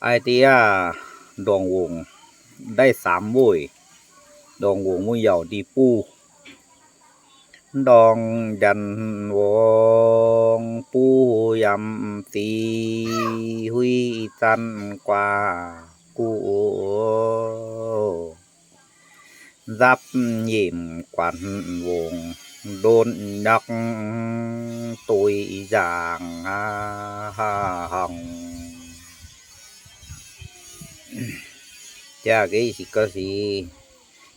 Naaiv deix aav, ndorngx wongc daaih samx weih, ndorngx wongc wuov yaac ndie buv. Ndorngx njanx wongc buv yamc zic, huih zanc guaax guv nzapv nyemc guanc wongc ndon nyuoqc doix nzaangc hongx. Jaa ga'sic ga'sic,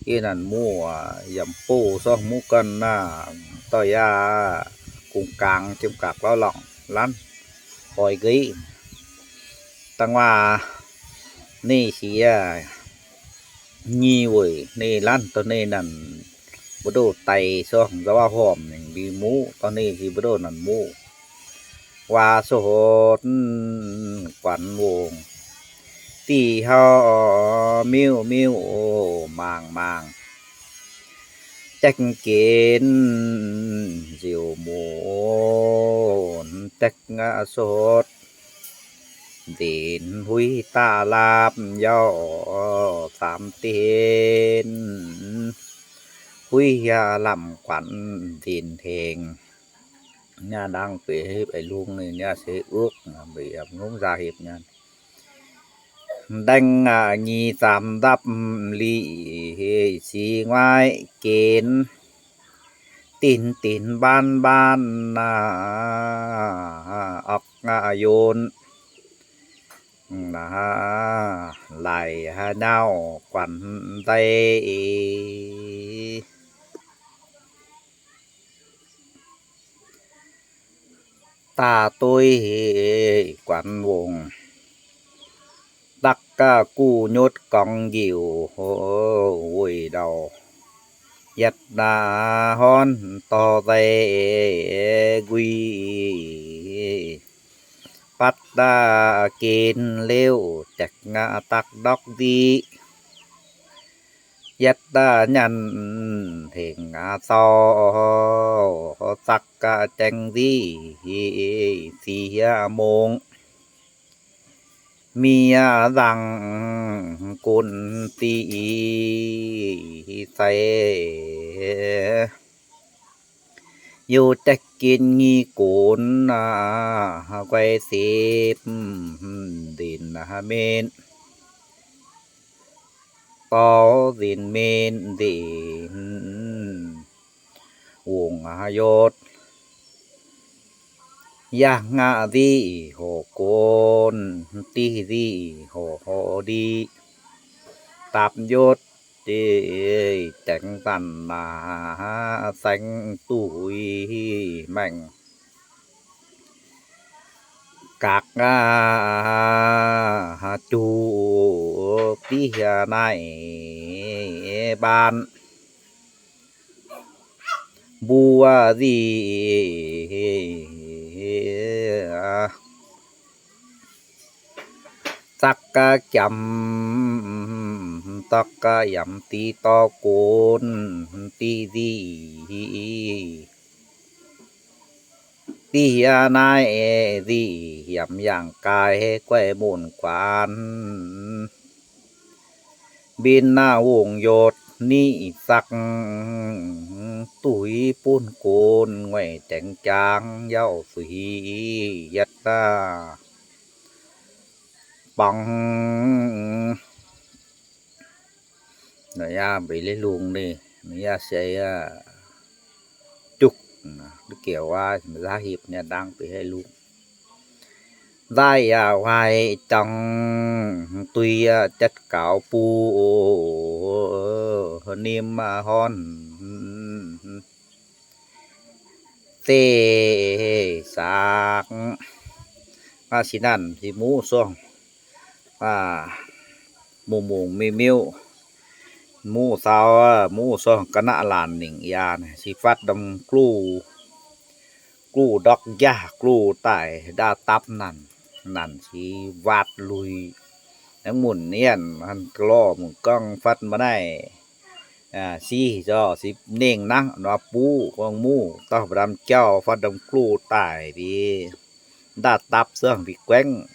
yie nanc muv yaac buv sorng muv ganh naaiv, dorh yaac gong-gaangx jiem gaqc lorz lorngc lanv oix ga'sic. Da'nguaaz ninh siex nyi weic ninh lanv dorh ninh nanc mbu'ndongx daic sorng nzauh waac horpc mingh mbu'ndongx muv, dorh ninh siex mbu'ndongx nanc muv. Waac sou hotv guanc wongc, diuh hauv miuv-miuv mangc-mangc, jaeqv gen nziouv muonz, jaeqv sou hotv nzinc huih daaih laapv yauv samx dienv, huih yaac lamh guanc nzinc hengx. Naaiv ndangv beiv hepv eix lungh ninh yaac se uov, beiv yaac mv nzaaih hepv nyanc. Ndaeng nyic zaamc nzapv lic, six nguaaiv gen, dinc dinc mbaanv mbaanv, orqc yonc, laic nyauv guanc nzei. Daaih dueiv guanc wongc, dakv guv nyutv gorngv njiuc weic ndau, yietv naaiv horn dorh nzei nqui, batv daaih gen liouh jaeqv dakv ndorqv nziqv, yietv daaih nyanc hengx zaux, zakv jaeng nziqv siex mungz, miev nzangc gunv diqc zeix, youh jaeqv gen nyic gunv guai zipv nzinc min, dorh nzinc min nzinc wongc yotv, yangh nziqv hoc gunv, diqv nziqv hoc hoc ndiqv, dapv yotv diqv jaengx zanc, saeng duih maengh gaqc juqc diqv naaiv baan. Mbuo nziqv zakv ga'jamv, dorh ga'jamv diqv dorh gunv diqv nziqv, diqv hieh naaiv nziqv hiamx yangh gaaix guaix munc guanx. Mbin naaiv wongc yotv niqv zakv, duih bun gunv nguaaic jaengx jaang yauv zuiz yietv daaih bangc. Naaiv yaac mbuo leiz lungh ninh, ninh yaac se juqv, duqv gouv aqv, nzaav hipc nyei ndangv beiv haih lungh. Nzaaih yaac waaic jangx duih jatv gaux buv nim horn deix saakv. Aa, six nanc six muv sorng, aa, mungc mungc miuv miuv, muv saau, muv sorng ga'naqv laanh ningc yaac six fatv ndom gluv, gluv ndortv njaah gluv daaih ndaav dapv nanc, nanc six waatc lui. Hnangv munc nienh lorh munc gorngv fatv mbuo naaiv, aa, siv zorqv six nengh nangv nor buv gorngv muv dorh mbu'ndamv jauv fatv ndom gluv daaih bie ndaav dapv zorng bie guaengv.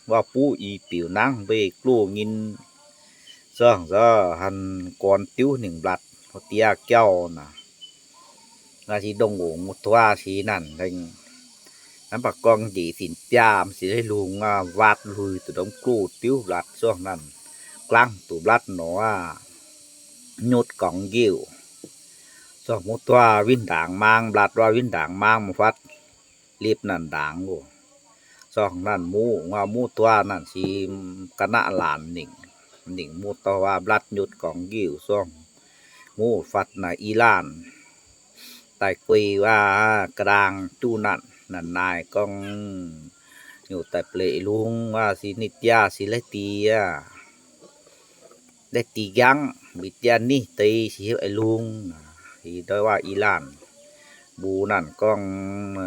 waac-buv i biux nangv mbeih gloh nyinh zorngh nzorv han gorn diuv ningc mblatc diav jauv naaic. Naaiv si ndongh ngongx muoz-doic si nanc lengh. Naaiv mv baac gorngv njiec sinc biaa si leiz lungh aqv, waatv lui duqv ndongc gloh diuv mblatc zorngh nanc, glangv duqv mblatc nor aqv, nyutc gorngv njiuv. Zorngh muoz-doic win ndaangc maang, mblatc waac win ndaangc maang mv fatv lipc nanc ndaangc oc. Zorngh nanc muoz, muoz-doic nanc si ga'naqv laanh ningc, ningc muoz-doic waac mblatc nyutc gorngv njiuv zorngh muoz fatv naaic i laanh daaih guei waac ga'ndaang juv nanc, nanc naaic gorngv nyutc daaih bleic lungh waac si ninh jaa si laiv diex, laiv diex njangv, mbiv jaa nitv deix si hiuv ei lungh. Ih ndortv waac i laanh mbuo nanc gorngv,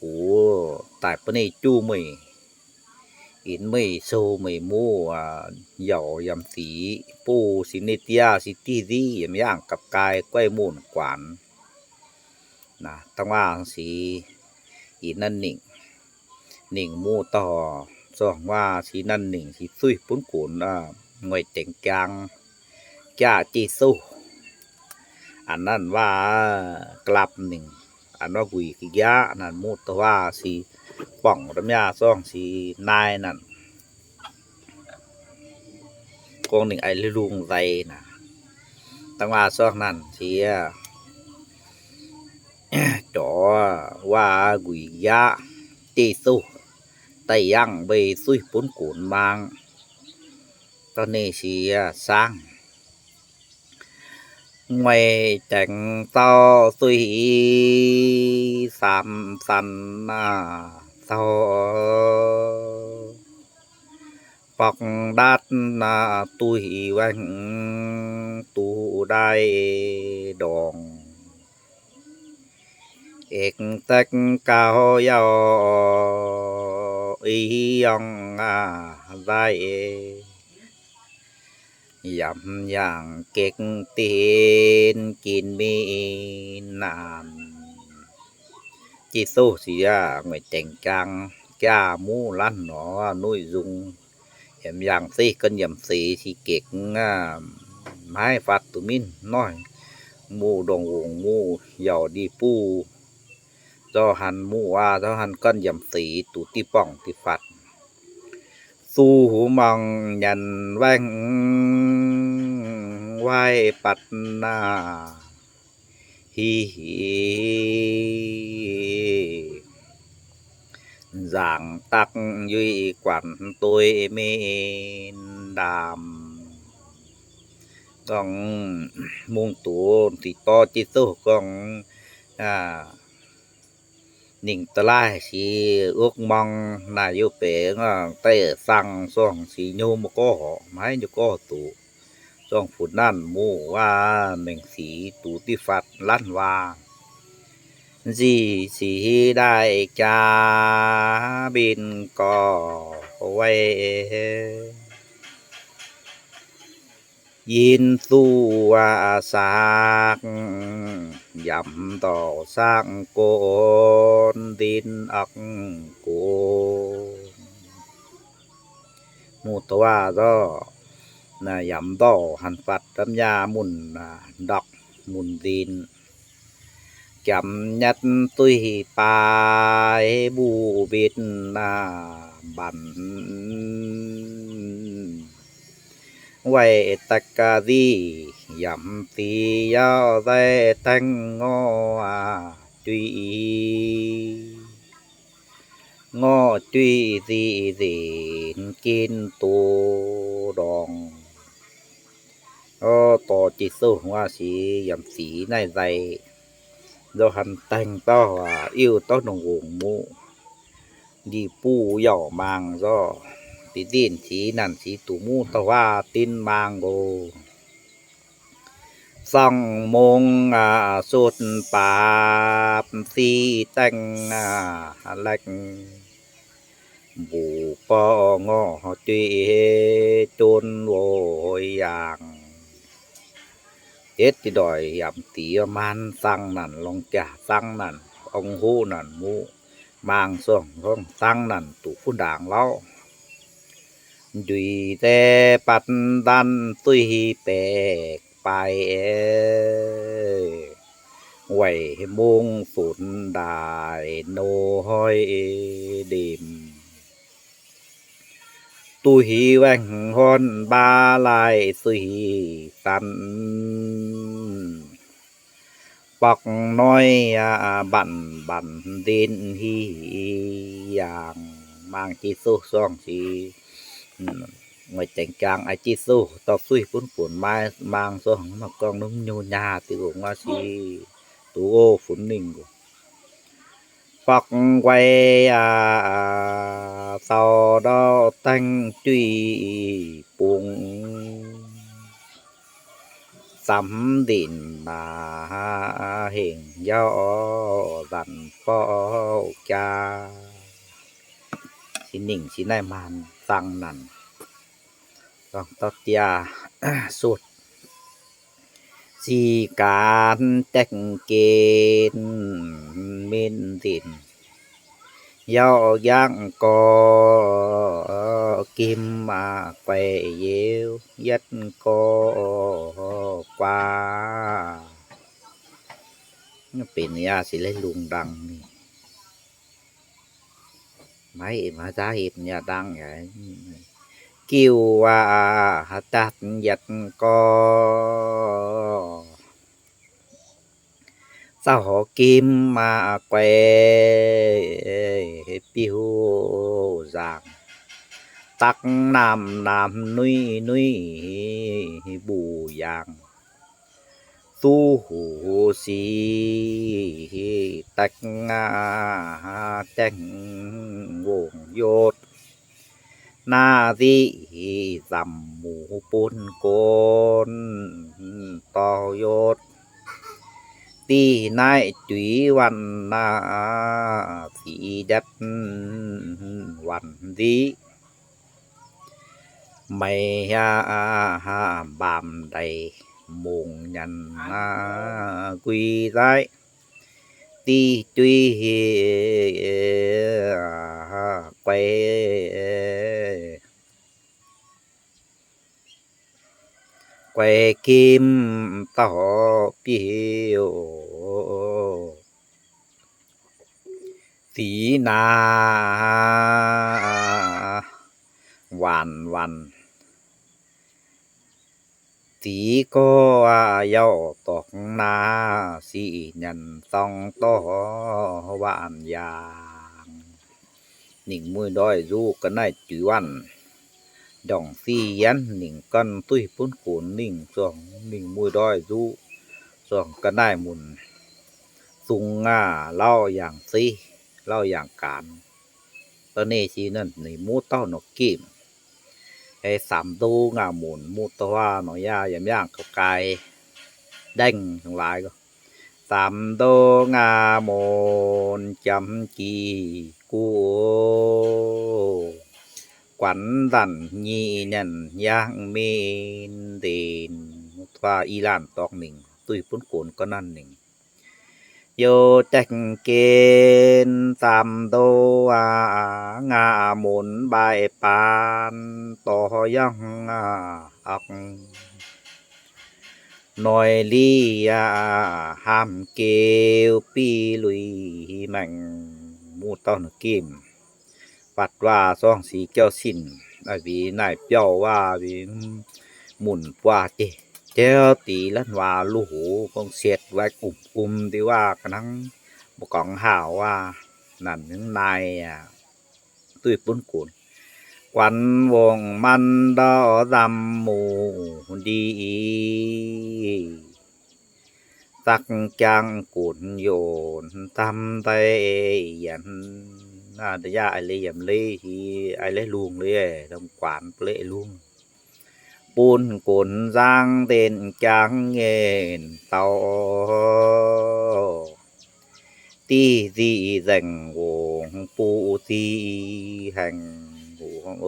bungx daaih bun ninh juv meih, inv meih sou meih muv, yaac yaac sic buv si ninh jaa si div nziv yaac yangh gapv-gaai guaiv mun guanx. Naaiv dangh waac si, inv nanv ningc, ningc muv dorh zorngh waac si nanv ningc si zuiz bun gunx, nguaih dengx jaang jaa jiv suv. A'nanv waac ga'lapv ningc, a'nanv wuic ga'nqaaqv, nanv muv dorh waac si borngc domh nyaah zorngh si naaiv nanc. Gorngv ningc aengx lungh nzeix naaic, dangh waac zorngh nanc si jorx waac wuic ga'nqaaqv jiv suv daaih yangh mbei zuiz bun gunx maang. Dorh ninh si saangv nguaih dengx zaux zuiz samx zanx naaic zaux borqc ndaatv naaic duih waengh duqv ndaaih ndorngx. Ekv daeqv gauh yauh ih yongh nzaaih, yaac yangh gekv dien jin mingh naanc. Jiv suv sic aac, nguaih dengx jaang jaa muv lanv nor nuiv nzung, yaac yangh zeiv gan yaac seix si gekv, maiv fatv duqv minv noic. Muv ndongc wungc muv yauc ndih buv, zorqv hanc muv aac, zorqv hanc gan yaac seix duqv diqv borngc diqv fatv. Zuqc muangx nyanc waengh waaic batc naaic, hih hih nzaangc dakv yuiz guatc dueiv mingh ndaamv. Gorngv mungh doz dih dorv jiv souh gorngv, ninh da'laaih si wuov muangx naaic yiu beic daaih sang zorngh si nyou maiv gorngv horc, maiv nyei gorngv doz. Zorngh funx nanv muv waac mengh sic duqv diqv fatv lanv waac. Nzih sic daaih jaax mbienv gorx weih, yinh zuqc saakv, yaac dorh saakv gorn ndin orqc gox. Muv doz waac zorqv, yaac dorh hanc fatv domh nyaah mun ndorqc mun ndin. Jamx nyatv duih baaix mbuv mbetv mbanc, waih daix ga'nziv yaac zic yaac zaih taengx ngorc juiv, ngorc juiv zic nzengc jin doz ndorngx. Dorh jiu souh huaav sic yaac sic naaiv nzaaih, nzorqv hanc daengh dauh, iuv dauh ndongc ngongc muv, ndih buv yauc maang nzorqv, deix nzinh sic nanc sic duqv muv dauh huaav dinv maang nqox. Zorngh mungz sutv baapv sic daengh laeqv, mbuox borqv ngorc juiv jonv woix yaangh. Yietv deix ndoic yaac diex maanc zangv nanc longc jaax zangv nanc ong hoqv nanc muv maang zorngh zorngh zangv nanc duqv kuv ndaangc lauh. Njuic se batv ndanv duih baeqc baaix, weic mungv funx ndaaih nor hnoi ndemh. Duih waengh horn mbaa laaih duih zanc, borqv hnoi mbanc mbanc nzin hieh yaangh. Maang Giduc zorng sic, mueiz dengx jangx Giduc dorh duih bun funx maiv maang zorng, mv gorngv nungv nyuv nyaah diuh wuov sic, duqv funx ninh. Borqv nquai zaux ndau daengh juih bungx, zamx nzinc maac hengx yauv nzanc borqv jaa. Sin ningc sin naaiv maan zang nanc, dorng dorh diaah sutv. Sic gaanv daengh gen min nzinc, yauv yangv gorx kim guaix yietv gorx guaav. Benx yaac se leiz lungh ndangh ni. Maiv hepc, maiv zaav hepc yaac ndangh yaac. Giuv aac, datc yietc gorx, zaux horc kim guaix biuv nzaangc, dakv naamh naamh nuiv nuiv mbuoqc yaangh. Duqv huv sic daengh, daengh ngongh yotv, naaiv ziqc zamc muc bun gonv dorh yotv. Dih naaiv juiz waanc, ziqc ndetv waanc nziqv. Meix mbaamz ndaix mongc nyanc nqui zaaiv, dih juiv guaix, guaix kim dauh biouv. Ziqc naav waanc waanc, ziqc gorx yauv dorngx naav, sic nyanc zorng dorh waanc yaangh. Ninh mueiz ndoih nzuqv ga'naaiv juiz waanc, ndongc sic yienv ninh ganh duih bun gonx ninh, zorngc ninh mueiz ndoih nzuqv, zorngc ga'naaiv munc, zungx aac lauh yangh zeiv, lauh yangh gaanx. Dorh ninh sic naaiv ninh muv dauh norqc gemh, hei samx ndo ngaah munc muv dauh huaav norqc yaah yiem yaangh gauh gaih ndaengh laaix. Samx ndo ngaah munc jomc jiex guv, guanx nzanc nyei nyanc yangh min nzenc. Tuaav i laanh dorngx ninh duih bun gonx ga'naaiv ninh. Youh daengh gen samx ndo aac, ngaah munc mbaaix baan dorh yangh aqv. Noic liz aac, haamh geu biv luic maengc. Muv dauh norqc gemh, fatv waac zorngc sic jauv-sin, aa, mbic naaiv biauv waac, mbic munc buaav jiex, jauv dix lanv waac luv hoc gorngv sietv waeqv um um deix waac ga'hnangv, mbuo gorngv haac waac, naanc naaiv aac, duih bun gonx. Guanx wongc man ndau nzamv muc ndie, zakv jangv gunx yonc camv daaih yienx. Naaiv yaac a'leiz yiemx leiz, a'leiz lungh leiz, lomh guanx bun leiz lungh, bun gonx nzangv nzenc jangv nyei dau. Div nzic nzengc wongc buv zic haengh,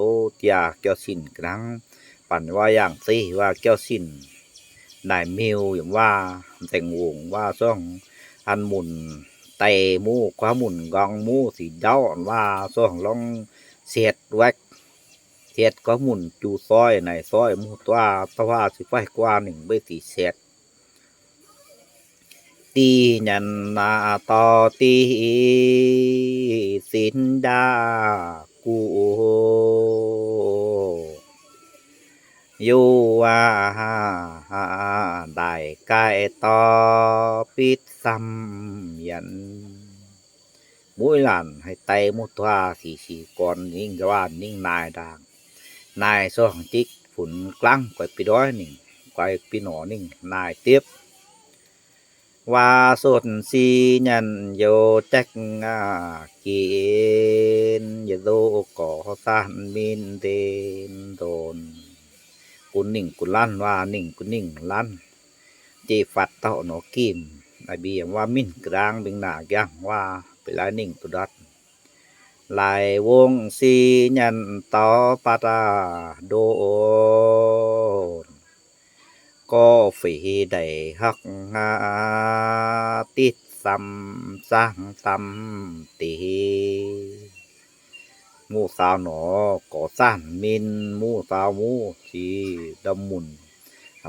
o, diaah jauv-sin ga'hnangv, banh waac yangh zeiv waac jauv-sin, naaic miuc yiem waac nzengc wongc waac zorngc, an munc deix muv, kuaav munc nqorngv muv, sic ndauv waac zorngc longc sietv waeqv. Sietv gorngv munc juv soiv naaic, soiv muoz-doic, dauh waac sic faix guaax ningc mbuo sic sietv. Div nyanc naaic dorh div sinx ndaauv guv, youh waac ndaic gaaih dorh bitv samv yienx. Muiv laanh haih dai muoz-doic sic sic gorn ningv waac ningv naaic ndaangc. Naaic sorng jitv funx gangv guaix biv ndoiv ningc, guaix biv norqc ningc naaic diepv. Waac sotv si nyanc youz jaeqv aqv, ginx yietc ndoqv gorx zaanh min nzengc nzonc. Gunv ningh gunv lanv, waac ningh gunv ningh lanv. Jiex fatv dauh nor gimh, mbic yaac waac minh ga'ndaangv mbing naaic nqaangv waac beiv laaix ningh duqv ndortv. Laaix wongh si nyanc daux batv aac ndonc, gorx feix ndeic horqc aqv, ditv samv zaangv samv deix. Muoz-saaux nor gorx zaanh min, muoz-saaux muv sic ndorm munc,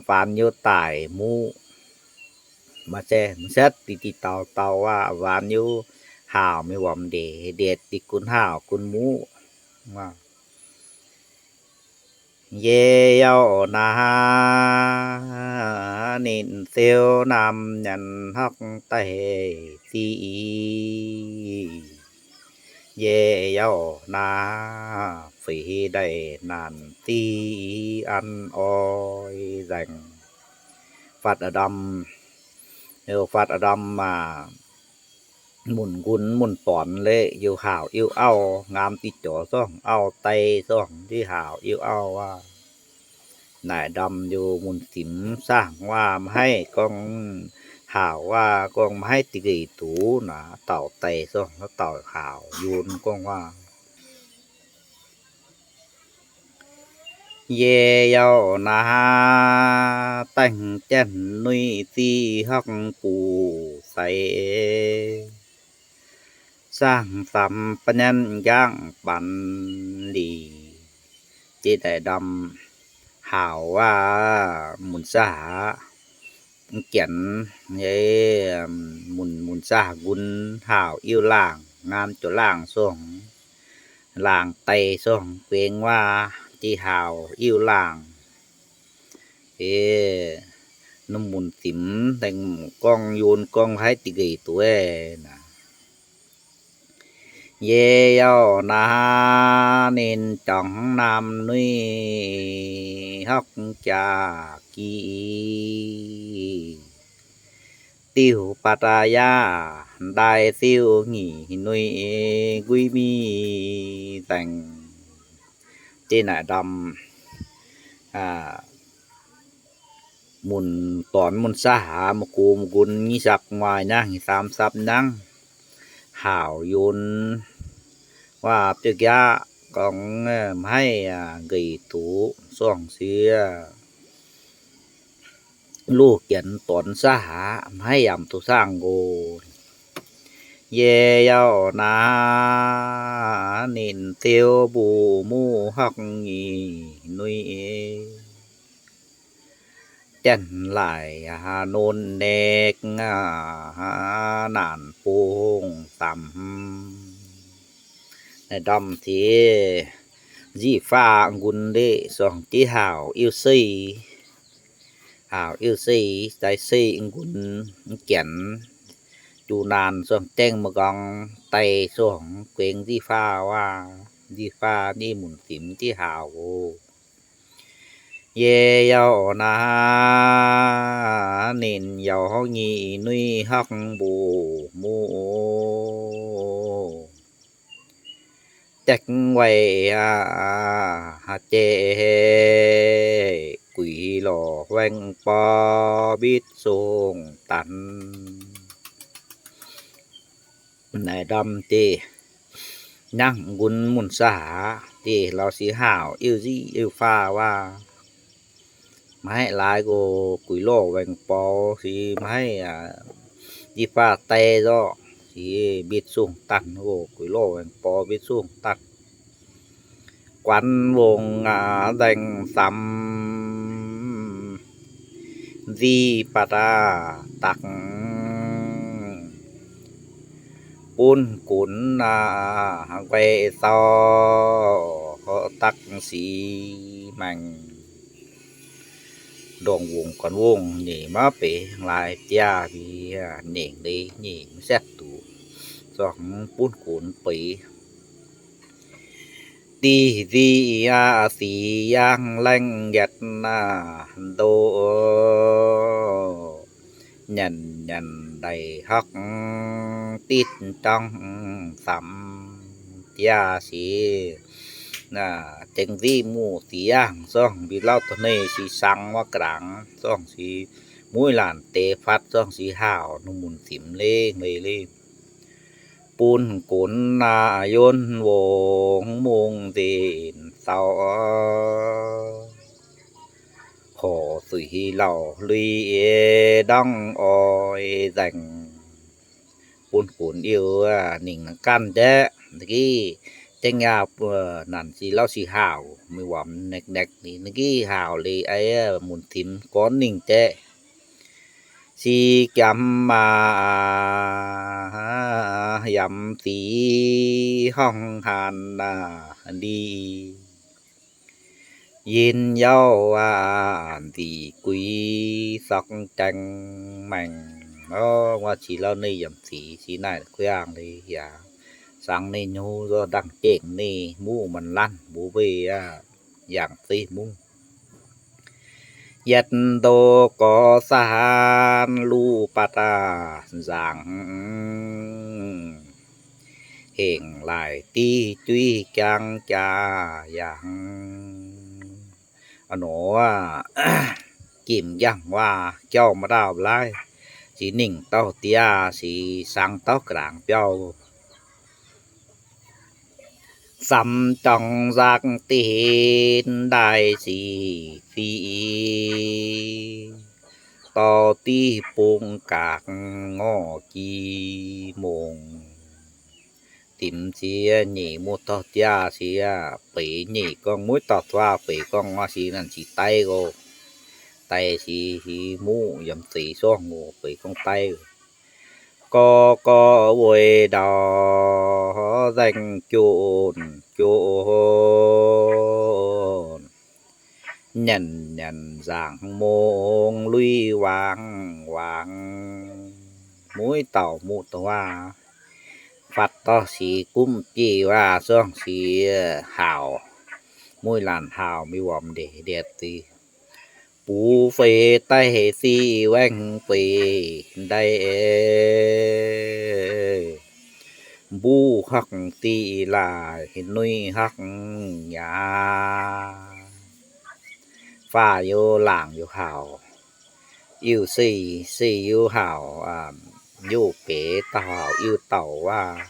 faanx youh daic muv. Maaih se mv setv deix deix dauh dauh waac, faanx youh haauc mingh wuom ndeic, ndeic deix gunv haauc gunv muv. Yie yauh naaiv ninh siou naamh nyanc horqc daic ziqc. Yie yauh naaiv feix ndeic naanc ziqc an oix nzaengc. Fatv ndorm, fatv ndorm aac, munc nqunx munc dornx leih, youh haauc youh auv, ngaam diqv jorx zorngh auv dai zorngh diqv haauc youh auv aac. Naaic ndorm youh munc simx saangv waac maiv haih gorngv haauc waac, gorngv maiv haih da'nqeih duqv naaic dauh dai zorngh dauh haauc yunc gorngv waac. Yie yauh naaiv dangh janx nuiv ziqc horqc buc seix, saangv samx ba'nyanv nqaangv banx lic. Jiex daaih ndorm haauc waac munc saah aqv, janx, munc, munc saah nqunx haauc iuv laangh, ngaam jorx laangh sorngh, laangh dai sorngh guengx waac, jiex haauc iuv laangh. Eix, ninh munc simx dengh gorngv yunc gorngv haiz da'nqeih duqv naaic. Yie yauh naaiv ninh jangx naamh nuiv horqc jaax giv, diuh ba'taav yaac ndaaih ziuh nyic nuiv nquih mingh nzaengc. Jiex naaic ndorm, munc dornx munc saah aqv, ma'gux ma'nqunx nyic sapv mu'nguaaic nyangv, nyic saam sapv nyangv, haauc yunc waac biouv jaav gorngv maiv haih nqeih duqv sorngh sieqv. Luv janx dornx saah aqv, maiv haih yamc duqv saangv nqox. Yie yauh naaiv ninh ziouv mbu'muqv horqc nyic nuiv, janx laaic nonc naeqc naanc bungx samx. Naaiv ndorm ziex nziqv faah nqunx leih sorngh jiex haauc iuv sei, haauc iuv sei, zaaix sei nqunx janx, juv naanc sorngh jaeng ma'nqorngv daaih sorngh guengx nziqv faah waac, nziqv faah nyic munc simx jiex haauc oc. Yie yauh naaiv ninh yauh horqc nyic nuiv horqc mbu'muqv, jaeqv waaic jiex guix lorh waeng bor mbitv sung daaih. Naaiv ndorm deix nyangv nqunx munc saah aqv, deix lorz siqv haauc iuv nziqv iuv faah waac, maiv haih laaix go guix lorh waeng bor siqv maiv haih nziqv faah daaih zorqv siqv mbitv sung daaih go guix lorh waeng bor mbitv sung daaih. guanx wongh nzaeng samx nzic baac daaih dakv bun gunx nquaih zaux dakv sic maengx. Ndongc wongh guanx wongh nyeic maiv beix laaix biaav nzengc leiz nyeic maiv setv duqv, zorngh bun gunx beix. Div nzic aqv sic yangh laengh yietc ndo, nyanc nyanc ndaic horqc ditv jorngv samx biaav sic. Zengx nzic muqv sic yangh zorngh mbi lauh dorh neih sic sangx wuov ga'nangc zorngh sic muiv laanh deix fatv zorngh sic haauc ninh mun simx lengh leiz leiz. Bun gunx yonv wongh mungh nzenc zaux, horc zuiz lauh lui ndorngv oix nzaengc. Bun gunx iu ningc nangc ganh jaeqv, nqih jengv yaac nanc sic lauh sic haauc, mingh wuomx naekv naekv ninh nqih haauc leiz eix mun simx gorngv ningh jaeqv. Sic jangx maac yaac sic horngh haanx ndih, yinh yauv aac nzic guix sorqv jaeng maengc. Wuov sic lauh neih yaac sic, sic naaic kuiangv leiz yaac sangx neih nyouv zorqv ndangh jengh neih muqv manc lanv mbuo weih aqv, yangh zeiv mungv. Yietc ndo gorx saanh luv baac daaih nzaangc, hengx laaix div juiv jangx jaax yangh. A'nor jimc njang waac jauv maaih ndaauv laaih, sic ningh dauh diav sic sangx dauh ga'nangc biauv. Samx dorngx nzakv dinh ndaaih sic fic, dorh div bung gaax ngorc jiex mungc. Dimc siex nyeic muoz-doic jaax siex beix nyeic gorngv muiv dauh tuaav beix gorngv waac sic nanc sic daiv oc. Daiv sic muqv yaac zeiz sorngh oc, beix gorngv daiv. Gorx gorx weic ndau nzaeng jonc jonc, nyanc nyanc nzaangc mongh lui wangc wangc. Muiv dauh muqv dauh waac, fatv dorh sic gumv bieiv waac, sorngh sic haauc, muiv laanh haauc, mingh wuom ndeic ndeic zic. Bux feix daaih sic waengh feix ndaaih, mbuv horqc sic laaih, nuiv horqc nyaah. Faah youh laangc youh haauc, iu-seix seix youh haauc, youh beix dauh haauc iu-dauh waac.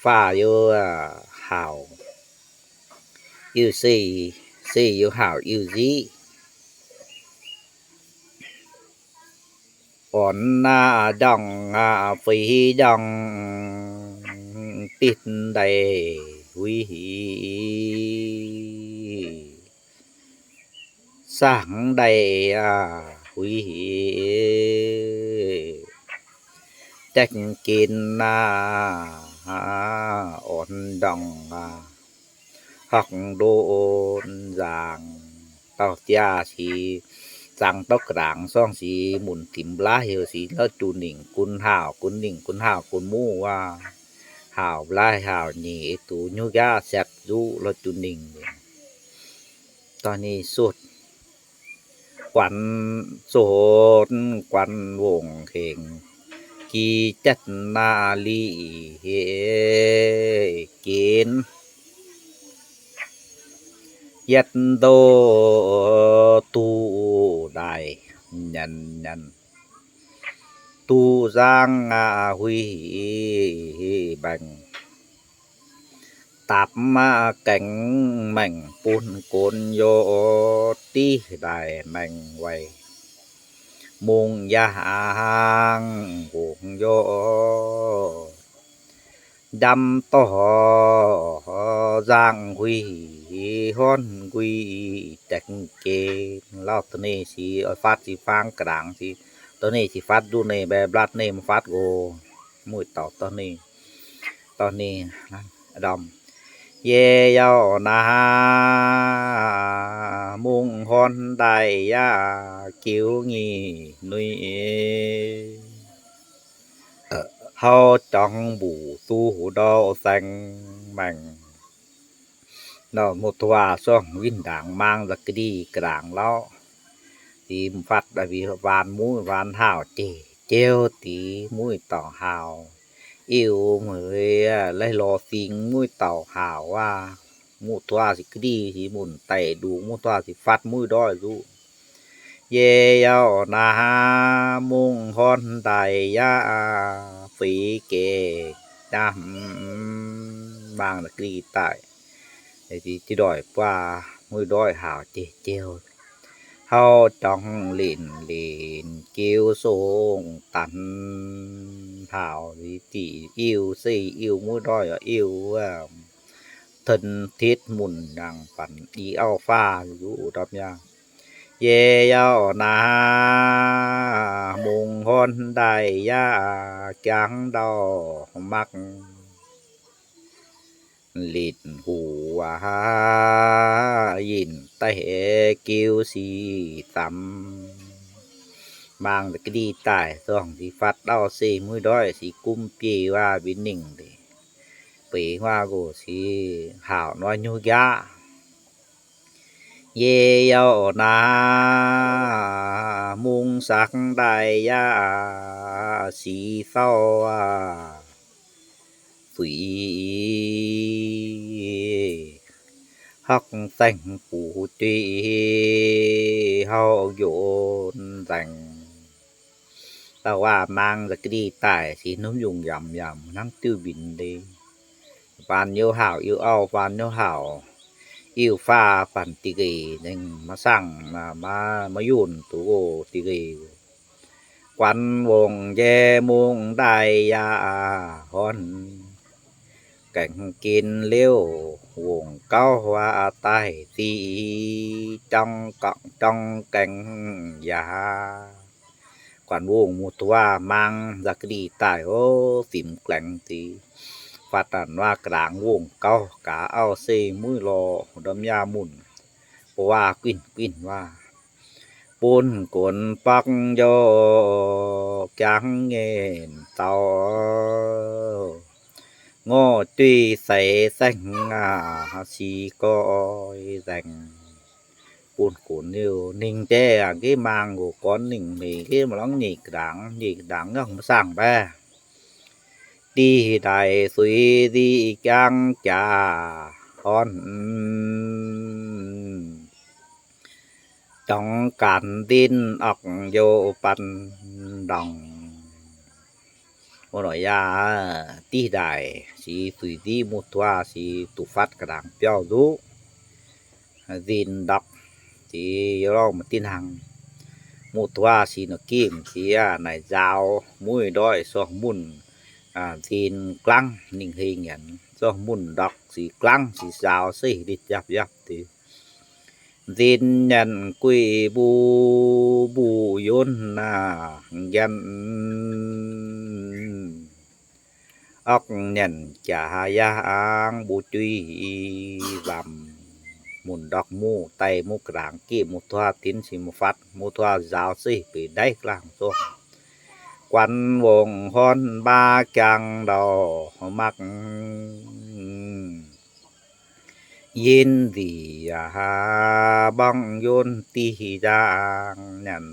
Faah youh haauc, iu-seix seix youh haauc iu-nziv. Orn aac njorngh aac feix njorngh, ditv ndaaih huiv, saangv ndaaih aac huiv, jaeqv gen aac orn njorngh aac, horqc ndon nzaangc. Dauh jaax sic zaangc dauh ga'nangc, sorngh sic munc dimc mblaaih heuc sic la'juqc ningc gunv haauc, gunv ningc gunv haauc gunv muqv aac, haauc mblaaih haauc nyeic, ei duqv nyungc jaax siatv nzuqv la'juqc ningc. Dorh nyei sutv, guanx sutv guanx wongc hengx, jiex jatv naaiv liqc hec genv. Yietv ndoh duqv ndaaih nyanc nyanc, duqv nzangv aac huih mbaengx, dapv aac gaengh maengx bun gonx yoc, div ndaaih maengx waaic, mungh yaangh ngongx yoc, njamv dorh nzangv huih. horn nqui deix ga'neiv lauh. Dorh ninh sic oix fatv sic faang ga'nangv sic, dorh ninh sic fatv nduqc ninh mbaeqc mblatv ninh mv fatv nqox. Mueiz dauh dorh ninh, dorh ninh ndorm, yie yaac naaiv mungv horn daaih yaac jiu nyic nuic hauv jorngx mbuc duqv ndortv saeng maengx. Nor muoz-doic zorngh winh ndaangc maang nza'ga'ndiev ga'nangv lauh. Dix fatv waanc muiv waanc haauc jiex jiouv dix muiz dorngx haauc. Iu mueiz laih lorz fingx muiz dorngx haauc aqv. Muoz-doic sic ga'ndiev sic munc daic ndungx, muoz-doic sic fatv muiz ndoih nzuqc. Yie yaac naaiv mungv horn daaih yaac feix gec nyaav maang nza'ga'ndiev daaih. Diqc doic buatc muiz ndoih haauc jiex jiouv, hauv jorngx linc linc jiu song danx haauc diqc iu se iu muiz ndoih iu, tengx titv munc nangc banc i auv faah nzuqc ndorm nyaah. Yie yaac naaiv mungv horn daaih yaac jangx ndau makv linc huc yinc daaih jiu sic zamx. Maang nza'ga'ndiev daaih zorngh sic fatv ndau se muiz ndoih sic gumv biei waac mbic ningh deix, beix waac nqox sic haauc noiv nyuv nqaatv. Yie yaac naaiv mungv sakv daaih yaac sic sauv zuiz horqc saeng-buc juiv hauv njonc nzaengc. Dauh waac maang nza'ga'ndiev daaih sic hnamv yungh yaac yaac hnangv diuv mbienx deix. Faanx nyouv haauc iu auv, faanx nyouv haauc iu faah, faanx diqc nqeqc nzengc maiv saangv, maiv yunh duqv diqc nqeqc. Guanx wongc njae mungv daaih yaac horn gaengh gin liouh wongc gauv waac daaih zic jorng gaengh jorng gaengh yaac. Guanx wongc muoz-doic maang nza'ga'ndiev daaih, o, fim glaengx diqc. Fatv a'hneiv waac ga'nangv wongc gauv gaax auv se muiz lorh ndorm nyaah munc, mbuo waac guinh guinh waac, bun gunx borqv njoux jangv nyeic zaux, ngorc juiv seix saeng aac sic goiv nzaengc. Bun gunx liuz ninh deix a'gengh maang nqox gorn ninh hmeix gengh maaih longx nyeic ga'nangv, nyeic ga'nangv nyangv maiv saangv mbaeqv. Diqc ndaic suix nziqv jangv jaax horn, jorngx gaanx nzin orqc njoux ban ndorngc. Wuov nor yaac diqc ndaic sic suix nziqv muoz-doic sic duqv fatv ga'nangv biauv nzuqc. Nzin ndorqc sic yaac lorngh maaih diqc hnaangx. Muoz-doic sic nor gimh sic naaic nzaaux muiz ndoih sorng munc, nzin glangv ninh hei nyanc, sorng munc ndorqc sic glangv sic nzaaux se nditv yapv yapv deix. Nzin nyanc guix mbuo mbuo yunv nyanc, orqc nyanc jaax yangh mbuo juiv nzamc. Munc ndorqc muv daaih muv ga'nangv gimh muv-doic dinv sic muv-fatv, muv-doic nzaaux se beic ndaix glaangh zorng. Guanx wongc horn mbaav jangx ndau makv, yinh nzic yaac mborngv yunv diqc nzangc nyanc.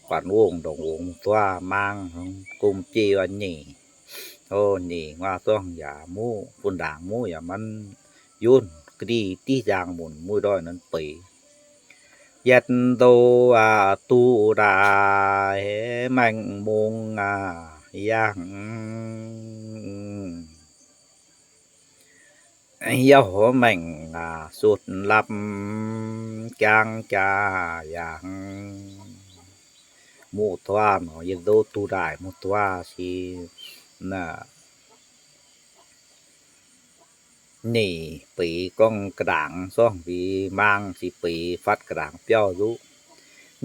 Guanx wongc ndongc wongc muv-doic maang gomh biei nyeic, o, nyeic nguaaz zorng yaac muv, bun ndaangc muv yaac maiv yunv, ga'ndiev diqc nzangc munc muiz ndoih nanv beic. Yietc ndoh aac duqv daaih maengh mungh aac yangh, yauh maengh aac sutv lapv jangv jaax yangh. Muv-doic nor yietc ndoh duqv daaih muv-doic sic naaic Nyic beiz gorngv ga'ndaangc zorngh fih maang, ziqc beiz fatv ga'ndaangc biauv nzuqv.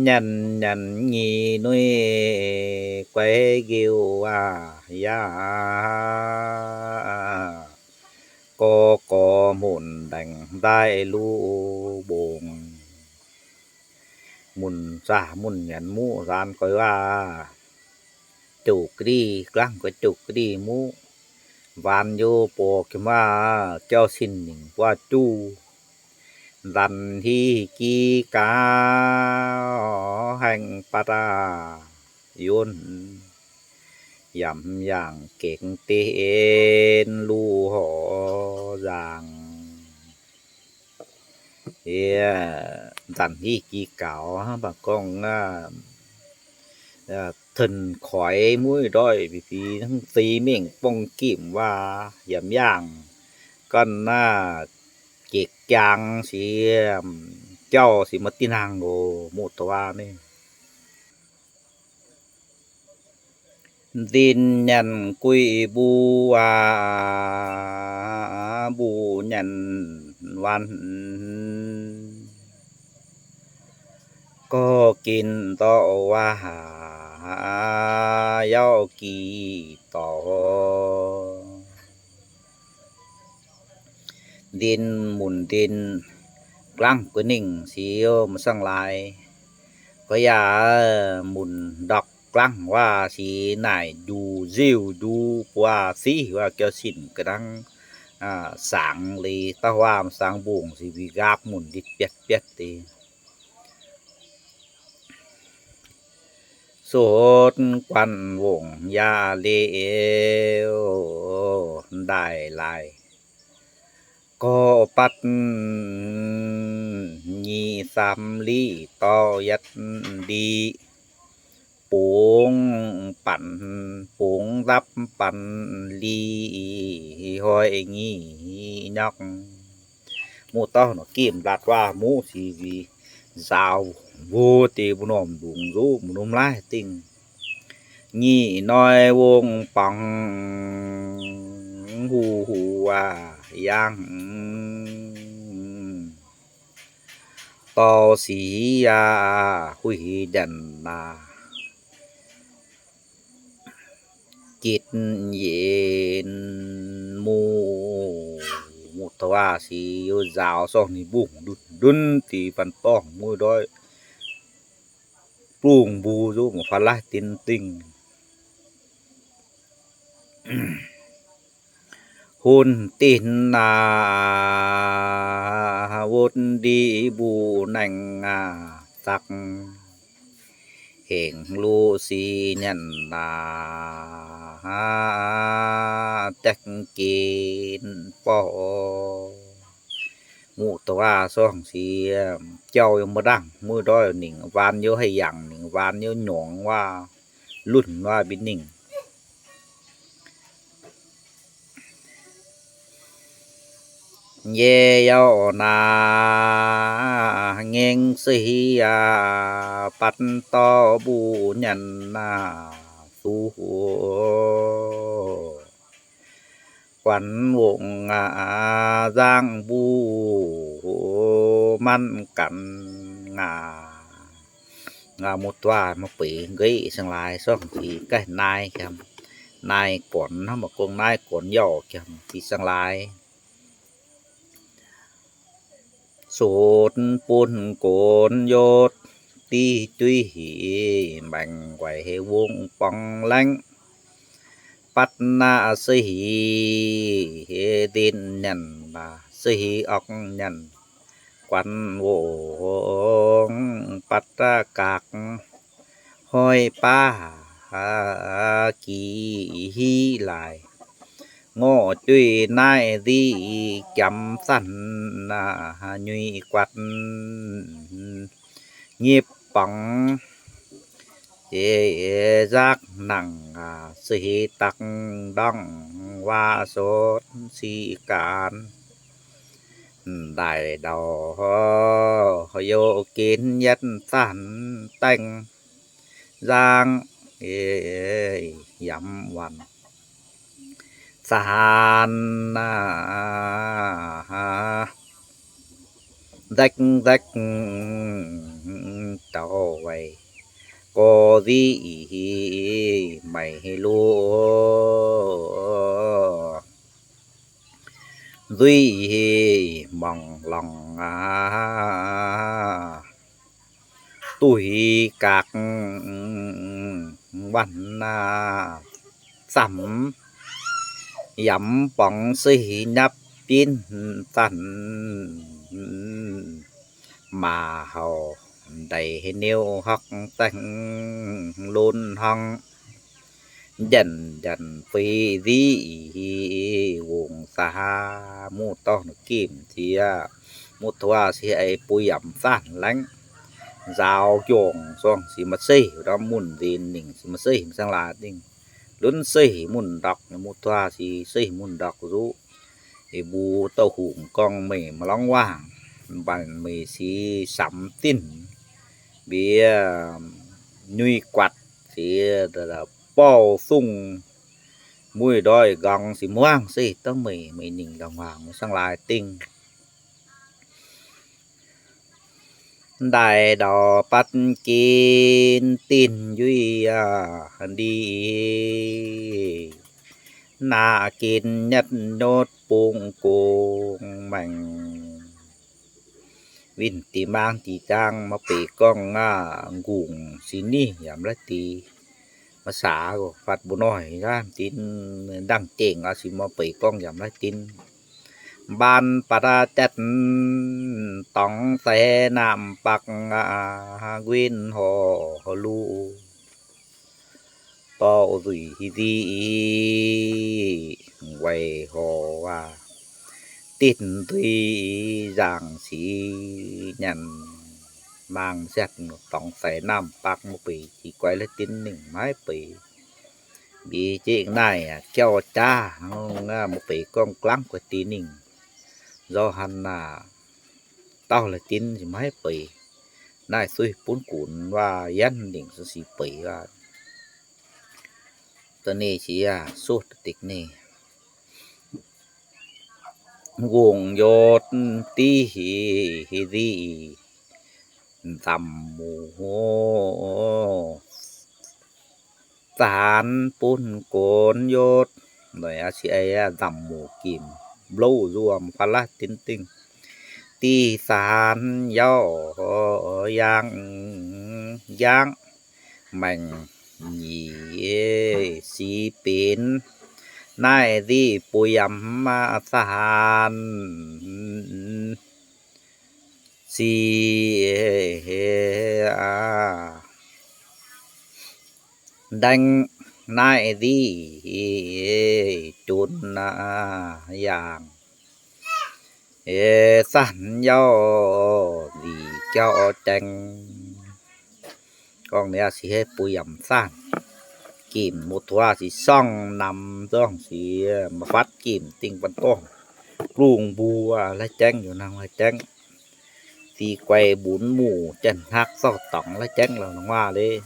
Nyanc nyanc nyic nuiv guaix nqeuv aac, yaac gorx gorx munc ndaengc ndaaih luv mbongc. Munc zaac munc nyanc muqv nzaanx guaix waac, jouc ga'ndiev glaangv guaix jouc ga'ndiev muqv. Nzaanx youh borc jienv maac jauv sin ningc buaav juv. Nzanc hieh gi gaux haengh batv aac, yunh yaac yangh gengx deix en luv horc nzaangc. Nzanc hieh gi gaux mv baac gorngv tengx koix muiv ndoih bic bic hnangv zeix mengh borng gimh waac yaac yangh ganh naaiv jiex jaang siex jauv siex maaih diuh hnaangx loz muqv doqc waac mingh. Nzinh nyanc guix mbuo aac, mbuo nyanc waanc gorx ginc dorh waac yaac gic dorh. Nzinh munc nzinh glaangv guaix ningh siou maaih saangv laaix. Guaix yaac munc ndorqc glaangv waac sic naaic njuh nziuv njuh buaac siqv waac jauv sin ga'nangv sangx liuz dauh waac sangx mbungh sic mbic nqaapv munc nditv biatv biatv deix. Sutv guanh wongc yaac liuz ndaaih laaih gorx batv nyic samv liqc dorh yietv ndiqc, bungx banc, bungx nzapv banc liqc hoic nyic nyuoqc. Muqv dauh nor gimh laatc waac muqv sic nzaaux mbuo deix mbuo normh lungz nzuqv mbuo norm laaih dingh. Nyic noi wong borngz huv huv waac yangh dorh sic yaac huih ndanc aac, jitv yienx muqv, muqv taux waac sic youh nzaaux sorng ninh mbungh ndutv ndutv deix faanv dorngh muiv ndoih, bungx mbuo nzuqv mv faanv laaih dinx dingh. Hun dinx aac, wotv ndiqv mbuo naengh aac zaqc, hengx luqv sic nyanc aac, daekv gen borqv. Muqv doqc aac, sorng sic jauv yiem mbuo ndaangc muiv ndoih ningc waan youh haih yangh, ningc waan youh nyorngx waac, lunh waac mbic ningh. Yie yaac naaic ngaengc se hic aac, batv dorh mbuo nyanc aac duqv guanh wongc aac, nzangc mbuo manc ganh aac. Muoz-doic, maaih beix nqeic siang-laaix sorng sic gaih naaiv, naaiv gornx hnangv maaih gong naaiv gornx yauh, sic siang-laaix. Sutv bun gonx yotv diuh juiv hic, maengc guaix wongc borngz laengv. Batv naaic se hic nzinh nyanc, se hic orqc nyanc, guanh wongc batv gaax, hoic baav gi hic laaix. Ngorc jueiv naaic nzic jamc zanc, nyuiz guatc nyipv borngz, nzaqc nangc se hic daux ndorngh waac sotv sic gaanv. Ndaaih ndau youh ginv yietv zanc daengh nzangc yamv waanc. Saan nzekv nzekv dauh weic gorx ziqc maiv luoqc nzuih mangc longc aqv. Duih gaax wanh aqv, zamc yaac mv borngz sih nyapv binv zanc, maac hauc ndeic hei niu horqc zaengc lunx hnangv. Njanc njanc feix ziqc wongc zaax muv dorh nor gimh ziex, muv tuaav si ei buo yamc zanc laengv. Nzaaux jongc zorngh si maaih seiv ndorm munc nzinh ningc si maaih seiv mv saeng laaix dingh. Lunx seiv munc ndorqc, muv tuaav si seiv munc ndorqc zuqv. Ih mbuo douh hungh gorngv meih maaih lorngx waac, mv baac meih si samx dinv mbiex nyuiz guatc ziex, borv sung muic ndoih nqorngx si muangx seiv dongh meih, meih ningc lorngx waac mv saeng laaix dingh. Ndaaih ndorqc batv ginv dinv yuiz aqv, ndiev naqv ginv nyatv nyotv bung gong maengx. Winh dix maang dix jaang maaih beic gorngv aqv, ngungc si niv yaac mv laiv dix. Maaih saax fatv mbuo noic aqv, dinv ndangh jengc aqv, si maaih beic gorngv yaac mv laiv dinv. Mbaan baac daaih jatv dorngx deix naamh bak aqv, nquin horc luv dorh nzuih nziqv weic horc aqv. Dinv nzuih nzaangc sic nyanc maang siatv dorngx deix naamh bak, maaih beic jiex guai laiv dinv ningh maiv beic. Mbi jieqv naaiv jauv jaav, maaih beic gorngv glangv guai deix ningh. Nzorng hanh aac, dauh laiv dinv maiv beic. Naaiv suiv bun gunx waac yienv ningh se sic beic waac. Da'nyeic sic aac, suv da'deix nyeic. Ngongh yotv div heh nziqv nzamc muc zaanx bun gonx yotv. Nzamc muc gimc mblouv nzuom fa'laqv dinv dingh. Div zaanx yauv yangh, yangh maengc nyic sic benx. Naaiv nziqv buo yamc zaanx sic ndaeng, naaiv nziqv junx yangh zanc yauv nzic jauv jaeng. Gorngv naaiv sic heh buo yamc zanc, gimc muv tuaav sic sorngv namx zorngh sic maaih fatv gimc dingh baan dorngh, lungh mbuo laiv jaengv, yaac nangh laiv jaengv. Sic guaix mbunx muc janx-hnaaqv zorqv dorngx laiv jaengv lorqc, nangh waac leiz.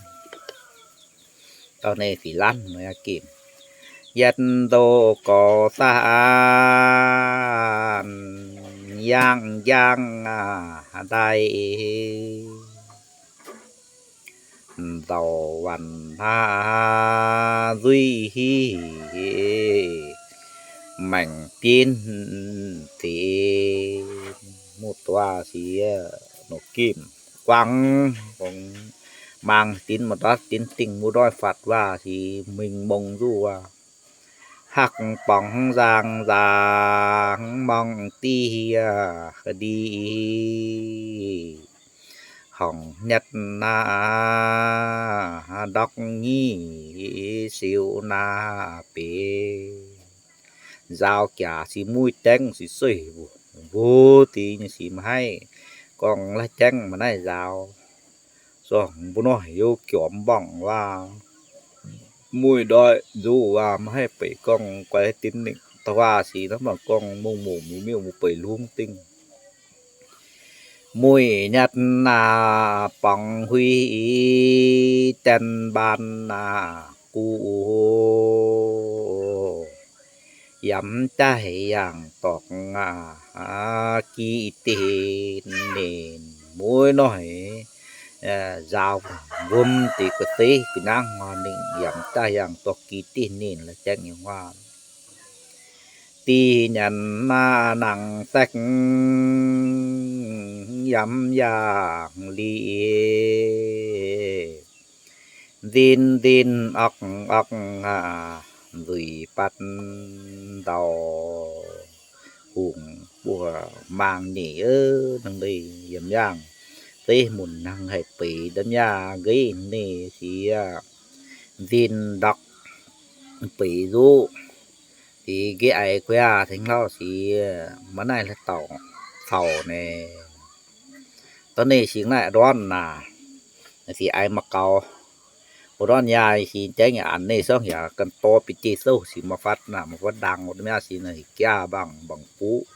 Dauh naaiv sic lanv gimc, yietv ndoh gorx saanh, yangh yangh ndaih nzauc waanc hnangv nzuih hiv maengc bienv deix. Muv-doic siex nor gimv guangv, maang dinv maaih ndortv dinv dingh, muv-doic fatv waac siex mingh mongh nzuqv waac. Hakv borngz nzaangc nzaangc mangc dieh hieh ndiev, horngc nyatv naaiv ndorqc nyic siou naaiv benx. Nzaaux jaax siex mueiz jaengv siex seiv mbuo, mbuo deix nyei siex maiv haih gorngv laiv jaengv maaih naaiv nzaaux. Zorngh mbuo nor hiuv jorm mborngc waac, mueiz-doic nzuqv waac maiv haih beic gorngv guai dinv ningc. Dauh waac siex hnangv mangc gorngv mongh mongh miuc miuc mbuo beic lungv dingh. Mueiz nyatv naaiv borngz huih janx mbaan naaiv guv, yamv daaih yangh dorngx aqv, gi diqv ninh mueiz noic nzaaux wum deix gu'nangv nor, ninh yamv daaih yangh dorngx gi diqv ninh la'jangv nyei huaav. Diqv nyanc nangc saekv yamv yangh liuz, nzin nzin orqv orqv nzuih batv ndau hungh buo maang nyeic hnangv nor yiem yaangh zeiv munc hnangv haih beiz ndamv yaah nqeiv ninh siex nzin ndorqv beiz nzuqv. Siex nqeiv aiv gu'nyuoz tengx hlauv siex maiv naaiv haaix dauh caux naaic. Dorv ninh siex naaiv ndorn naaic, siex aiv maiv gaux. Ndorn yaac siex jangv yaac an ninh sorng yaac gan dorh bieqc jiex souv siex maiv fatv naaic, maiv fatv ndaang wuov mi'aqv. Siex naaic jaa mbaengx mbaengx buqv,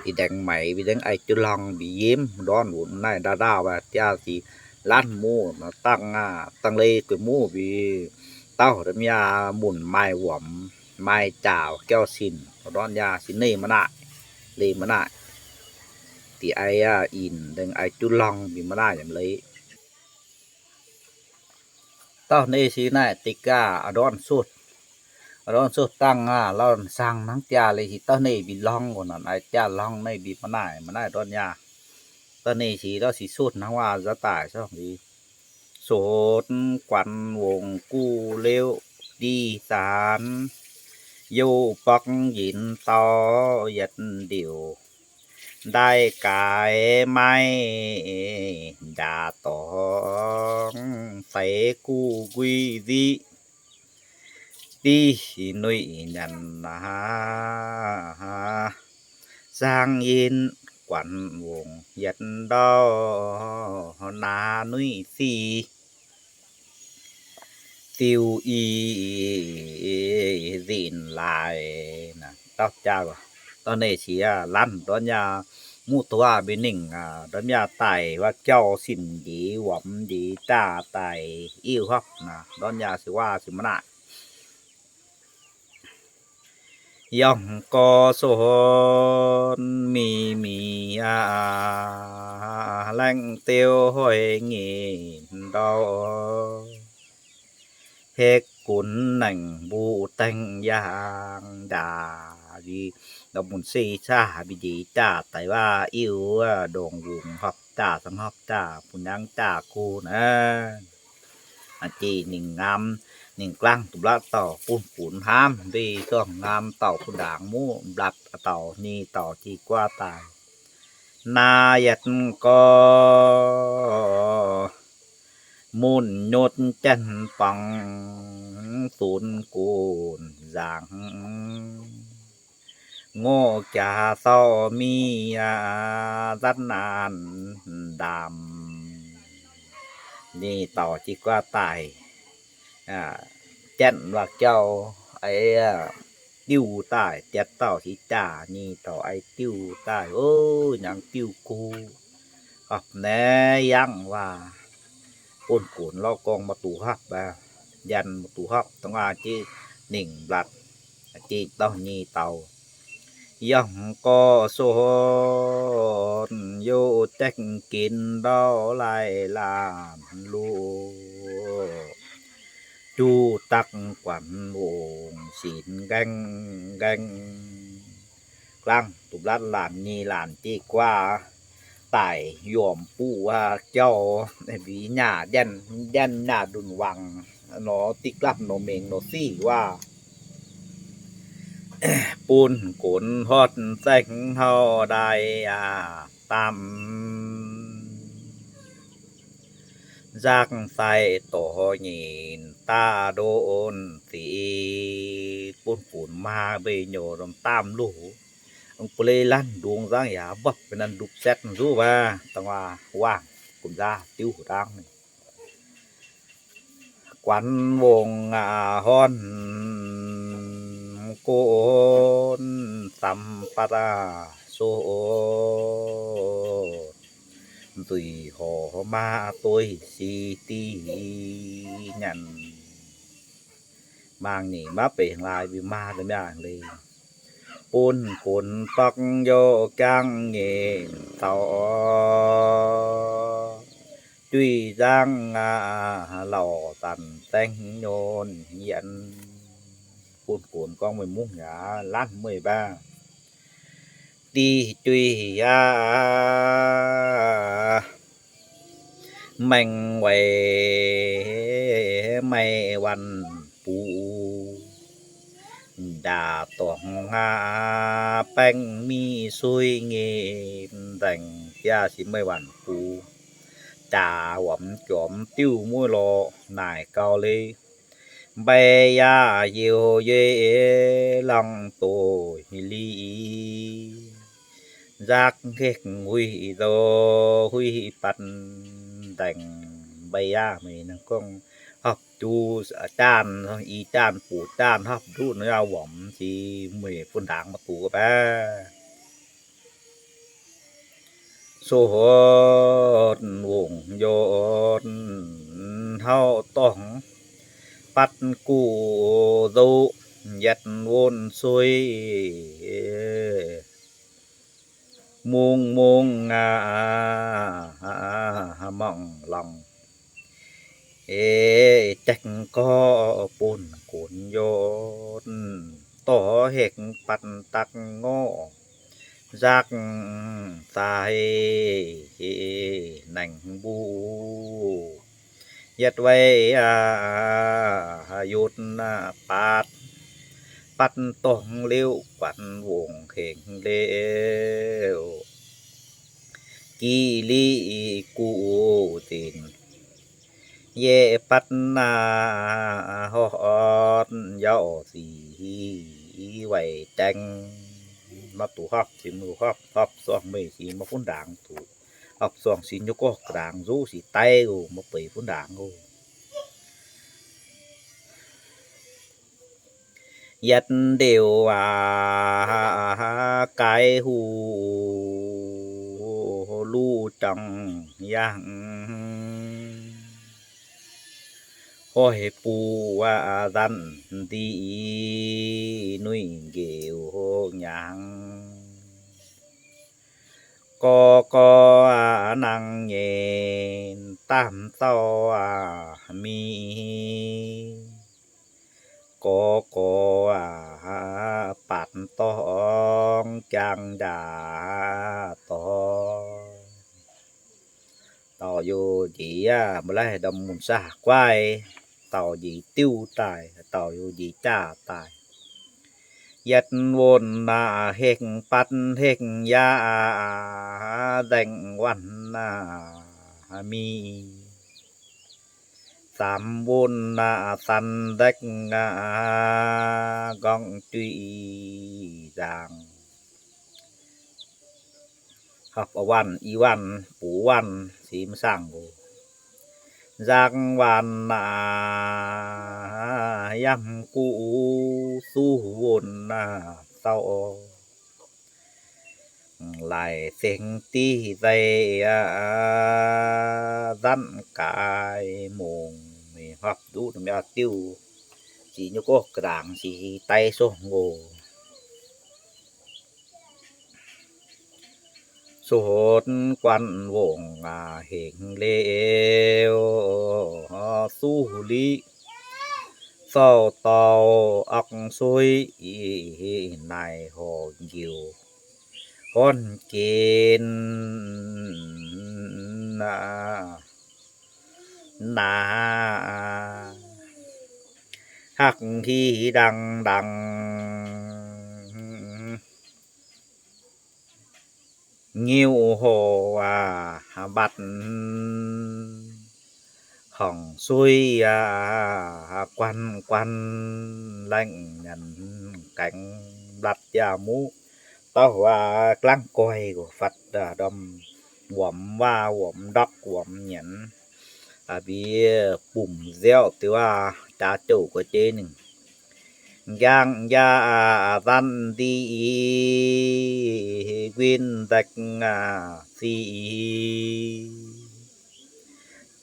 siex ndaengx maix mbic ndaengx aiv jiuv hlorng mbic yiem ndorn wuov naaiv ndaauv ndaauv wuov jaa siex laanh muv nor dangh aqv, dangh leih gueix muv mbic dauh ndamv yaah munc maaih wuomx maaih jaax jauv sin ndorn yaac siex ninh maiv naaic, leih maiv naaic. Diqv aiv yaac inc ndaengx aiv jiuv hlorng mbic maiv naaic yaac leiz. Dauh ninh siex naaic deix gaax ndorn sutv, ndorn sutv dangh aqv, lauh saang hnangv jaa leiz siex dauh ninh mbic hlorng wuov naaic, aiv jaa hlorng ninh mbic maiv naaic, maiv naaic ndorn yaac. Dauh ninh siex dauh siex sutv hnangv waac nzauv daaih sorng siex sutv guanx wongc guv liouh diqv zaanx, youh borqv njinx dau yietc ndiuc, ndaaih gaaix maiv njaaux dorngx, faix guv nquih nziqv div nuih nyanc aqv. Zaangc yinh guanx wongc yietc ndau, naaiv nuih sic diuh i zinh laaix. Dauh jaa, dauh ninh siex laanh ndorn yaac muv duqv mbic ninh ndorn yaac daic waac jauv sin njiec wuomx njiec jaa daic iuv hopv naaic ndorn yaac siex waac siex maiv naaic. Yangh gorx sutv mingh mingh aqv, laengz diuh hoic nyeic ndau, hekv gunv naengc mbuo dengh yaangh ndaauv, ndau munc se caav mbic njiec jaa daic waac iuv ndongc wungc hopv jaa, cangv hopv jaa, bun nyangv jaa kuv naaic. Jiex ninh ngaam, ninh glaangv duqv mv latv dauh bun gunx hnamv mbeih zorngh ngaam dauh bun ndaangc muv mv latv dauh nyei dauh jiex guaav daaih. Naaiv yietc gorx munc nyutc janx-borngz, zunc gunv nzaangc, ngorc jaax sauv mingh aqv, nzatv naanc ndaamv. Nyei dauh jiex guaav daaih, janx waac jauv, eix, diuh daaih, jatv dauh siex jaax nyei dauh eix diuh daaih, o, nyangx diuh kuv, hopv naaiv yangv waac, bun gunx lorqc gorngv maiv duqv hopv, janx maiv duqv hopv, dongh aac jiex ningc mv latv, jiex dauh nyei dauh. Yangh gorx sutv youh jaeqv ginx ndau laih laanh luoqc, juqv dakv guanx wongc sinx nqaengv nqaengv. Glaangv duqv mv latv laanh nyei laanh jiex guaav daaih yuomc buv jauv, mbic nyaah, janx nyaah ndunh wangc nor, diqv glapv nor, mengh nor sic waac, bun gunx hotv saeng hnau ndaaih aqv, daamv nzakv sai dorh nyinc daaih ndonv zic, bun gunx maa mbeih nyouc ndorm daamv luv, bun leiz lanv ndungx nzangv yaac mbopv nanv ndupv setv nzuqv waac, dangh waac waangh gunx nzaav diuv haaix dangv. Guanx wongc aqv, horn gunx samx batv aqv, sutv nzuih horc maa dueiv si div nyanc. Mangc ninh maiv benx laaix mbiv maa da'miangh leiz. bun gunx dorng youh jangv nyeic dauh, juiv nzangv lauh zanc zaengv nyonc yienx. Bun gunx gorngv meih mungv yaac laanh meih mbaah, diuh juiv yaac maengx weic meih waanc buc, ndaaih dorngx aqv, baengh miv suiv nyei nzaengc biaav se meih waanc buc, jaax wuom jorm diuv mueiz lorqc naaic gauh leiz. Mbei yaac heuc yie longc doz lic, nzakv hekv huih zoux huih batv nzaengc. Mbei yaac meih gorngv hopv duqv jaanh, i jaanh buc jaanh hopv duqv nor yaac wuom, se meih bun ndaangc maiv duqv baeqv. Sou hotv wongc yotv hnauv dorngx, batv guv nzuqv yietc wonv suiv, mungv mungv aqv, mangc longc. Eix jaeqv gorx bun gunx yotv, dorh hekv batv dakv ngorc, nzakv sai naengc mbuo. Yietc weic yotv batv, batv dorngx liuz guatc wongc hengx liuz, giqv liqv guv zinc, yie batv hotv yauv sic weic daeng. Maiv duqv hopv, se maiv duqv hopv, hopv zorngh meih se maiv funx ndaangc duqv. Hopv zorngh se nyei gorngv ga'ndaangc nzuqv sic daiv oc, maiv beiz funx ndaangc oc. Yietv ndiouh aac, gaix huv luv jangx yangh, hoic buv aac, nzanc ndiqv nuiv nqeuv nyangx. Gorx gorx aac, nangh nyei daamh dauh aac, mingh gorx gorx aac, baatc dorngx jangx ndaangc dorngx. Dauh youh njiec yaac maiv laih ndorm mun saah guaih, dauh njiec diuv daaih, dauh youh njiec jaav daaih. Yietv wonv aac, hekv batv hekv yaac nzaengc waanc aac, mingh. Samv wonv aac, san nzekv aac, nqorngv juiv zaangc. Hopv waanc, i waanc, buv waanc, se maiv saangv oc. Nzakv waanc aac, yamv guv suv wonv aac, dauh laic sengx div zeih aac, nzanc gaaix mungz. Meih hopv nduqv norm yaac diuv, se nyei gorngv ga'ndaangc se daiv sorng oc. Sotv guanh wongc aac, hengx liuz suv liqv, zorqv dauh orqv suiv naaic horc njoux horn gen aac, naaic hakv hih ndangx ndangx. Nyiuh hoc aac, mbatc horngc suiv aac, guanh guanh laengh nyanc gaengh mlatc yaac muv. Dauh waac glaangv goih fatv ndorm wuom waac, wuom ndorqc, wuom nyanc. Aa, mbi bumc nziaauc diuh aac, jaax jouh gu'jeiv ninh. Njang njaa aac, nzanc ndiqv, nquin nzekc aac, sic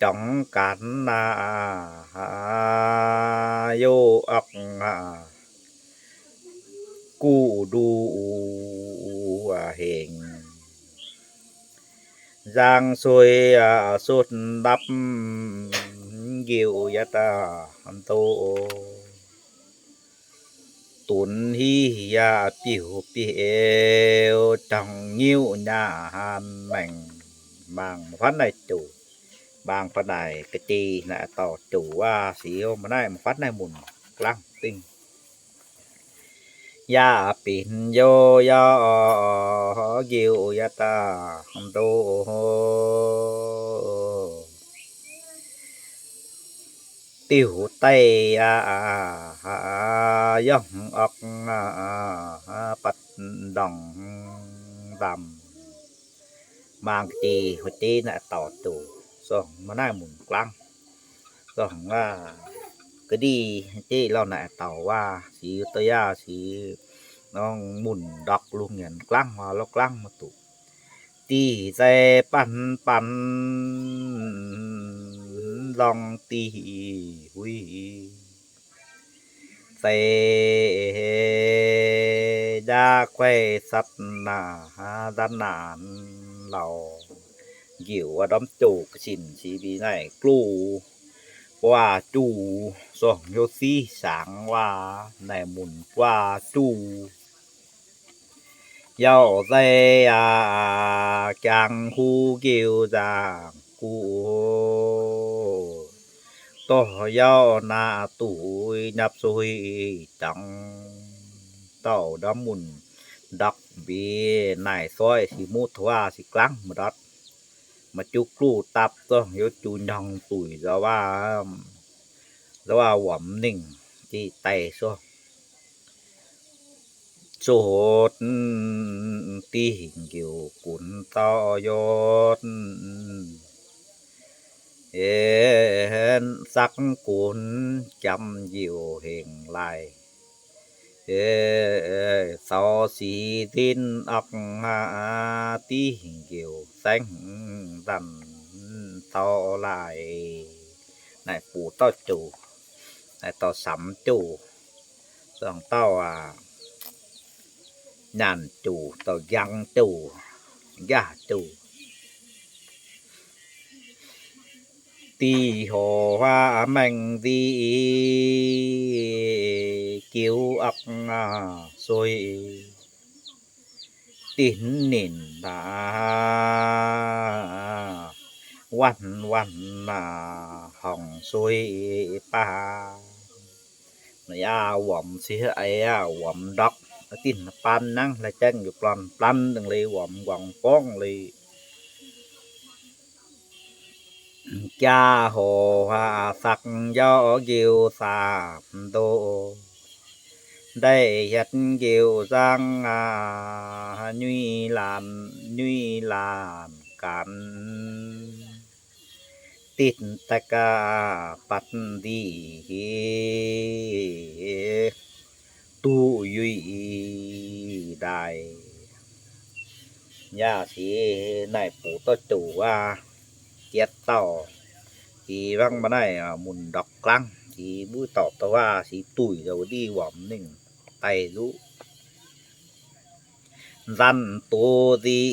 jorngx gaanx aac, youh orqc aac, guv nduqc hengx, nzang suei sutv ndapv, njiuc yietv ndo, dunx hiv yaac biux bieu, jangx nyiuv nyaanh maengc. Mangc mv fatv naaiv jouc, mangc fatv naaic ga'jeiv naaiv dauh jouc waac sic, mv naaiv mv fatv naaiv munc glanv dingh. Yaac binc youh yaac njiuc yietv ndo, diuh daic yaac yongh orqc, batv ndorngc ndaamv. Mangc ga'jeiv wuov deix naaiv dauh jouc, sorng mv naaiv munc glanv, sorng ga'ndiev jeiv lauh naaiv dauh waac sic, douh yaac sic, norm munc ndorqc lungh nyanc glanv, waac lorz glanv maiv duqv. Dih nzei banh banh, lorngh dih huih, zeiz njaav guaix satv naanc, nzanv naanc lauh, njiec wuov ndorm jouh ga'sinc sic mbi naaic gluv, buaav juv, sorng hnyouv siv sangx waac naaic munc buaav juv. Yauv nzei aac, jangx huv njiu nzaangc guv, dorh yauv naaic duqv nyapv suiv jangx. Dauh ndorm munc ndorqc mbi naaic soiv sic muv tuaav sic glanv maiv ndortv, maaih juv gluv dapv zorngh hnyouv juv nyorng duic nzauh waac, nzauh waac wuom ningh jiex daaih sorng. Zutv dih njiuc gunx zaux yotv, sakv gunx jamv njiuc hengx laaih, zaux sic nzin orqc, dih njiuc saengv nzanc zaux laaih. Naaic butv dauh jouc, naaic dauh samx jouc, zorngh dauh aac, nyanc jouc, dauh njang jouc, njaav jouc. Dih hoc huaav maengx nzic, jiuv orqc suiv, dinh ninh aac, wanh wanh aac, horngc suiv baac. Naaic yaac wuom sic eix aac, wuom ndorqc, dinh baan nangv lai jaeng yietc blon blan dengh leiz, wuom nquangx gorngv leiz. Jaa hoc aac, sakv yauv njiu saamv ndoh, ndaiv hietv njiu nzangv aac, nyuiv laanh nyuiv laanh gaanv, ditv daix aac, batv ndic hieh, duqv yuiz ndaaih. Yaac sic naaic butv dauh jouc aac, jietv dauh, jiex hnangv mv naaic munc ndorqc glanv, jiex mbuo dorc douh waac sic duic zoux ndih wuom ningh daaih zuqc. Nzanc doz nzic,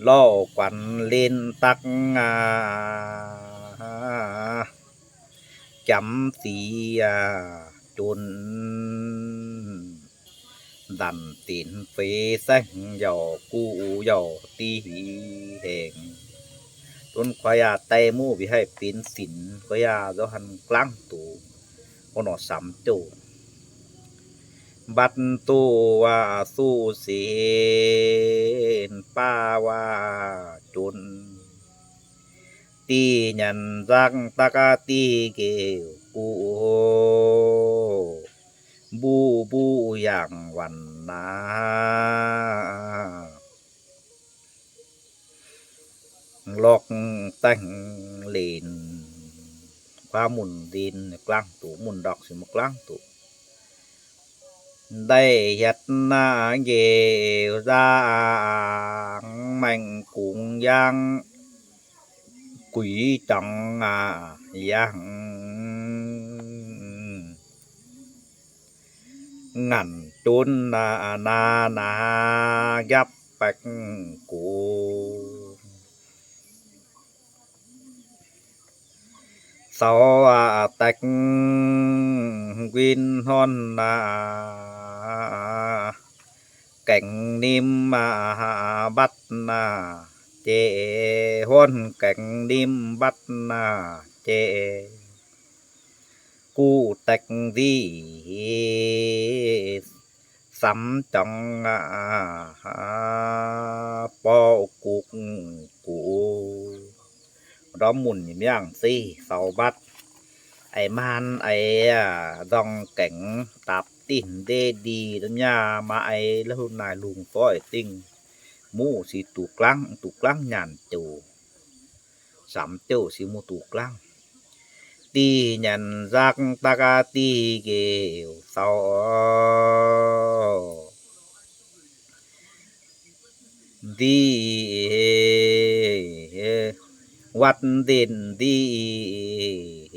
lorh guanc linh daqv aac, jamv zic aac, junc nzanc dinc feix saengv yauc guv yauc dih hengx. Dunv kuaaiv yaac daaih muv mbi haih benx sinx, kuaaiv yaac nzauh han glanv doz, wuov nor samx jouh. Mbatv duqv waac suqv sin, baav waac junc, dih nyanc nzangv daqv dih nqeuc guv, mbuv mbuv yangh waanc naaiv. Lorqc zaengc lenc, kuaaiv munc nzin glanv doz, munc ndorqc sin maiv glanv doz. Ndaiv hietv naaiv nqeuc nzangv, maengx gungx yangh guix jangx aac yangh. ngaanc dunv naa, naa, naa, njapv baeqc gox. Saux, aa, daix nquin hnonv, aa, gaengh nim, aa, mbatv, aa, jiex, hnonv gaengh nim mbatv, aa, jiex. Guv daix nzic samx juangc, aa, borqv gux gux. Ndorm munc nyei miangh zeiv saux mbatv. Eix maan eix, aa, nzorng gaengh dapc dinh ndeic ndie, mv nyaac maaih eix la'hungh naaic lungh goiv dingh. Muv se duqv glangv, duqv glangv nyanc jouc. Samx jouc se muv duqv glangv. Dih nyanc nzakv dakv, aa, dih nqeuc saux nzic, watv nzitv nzic,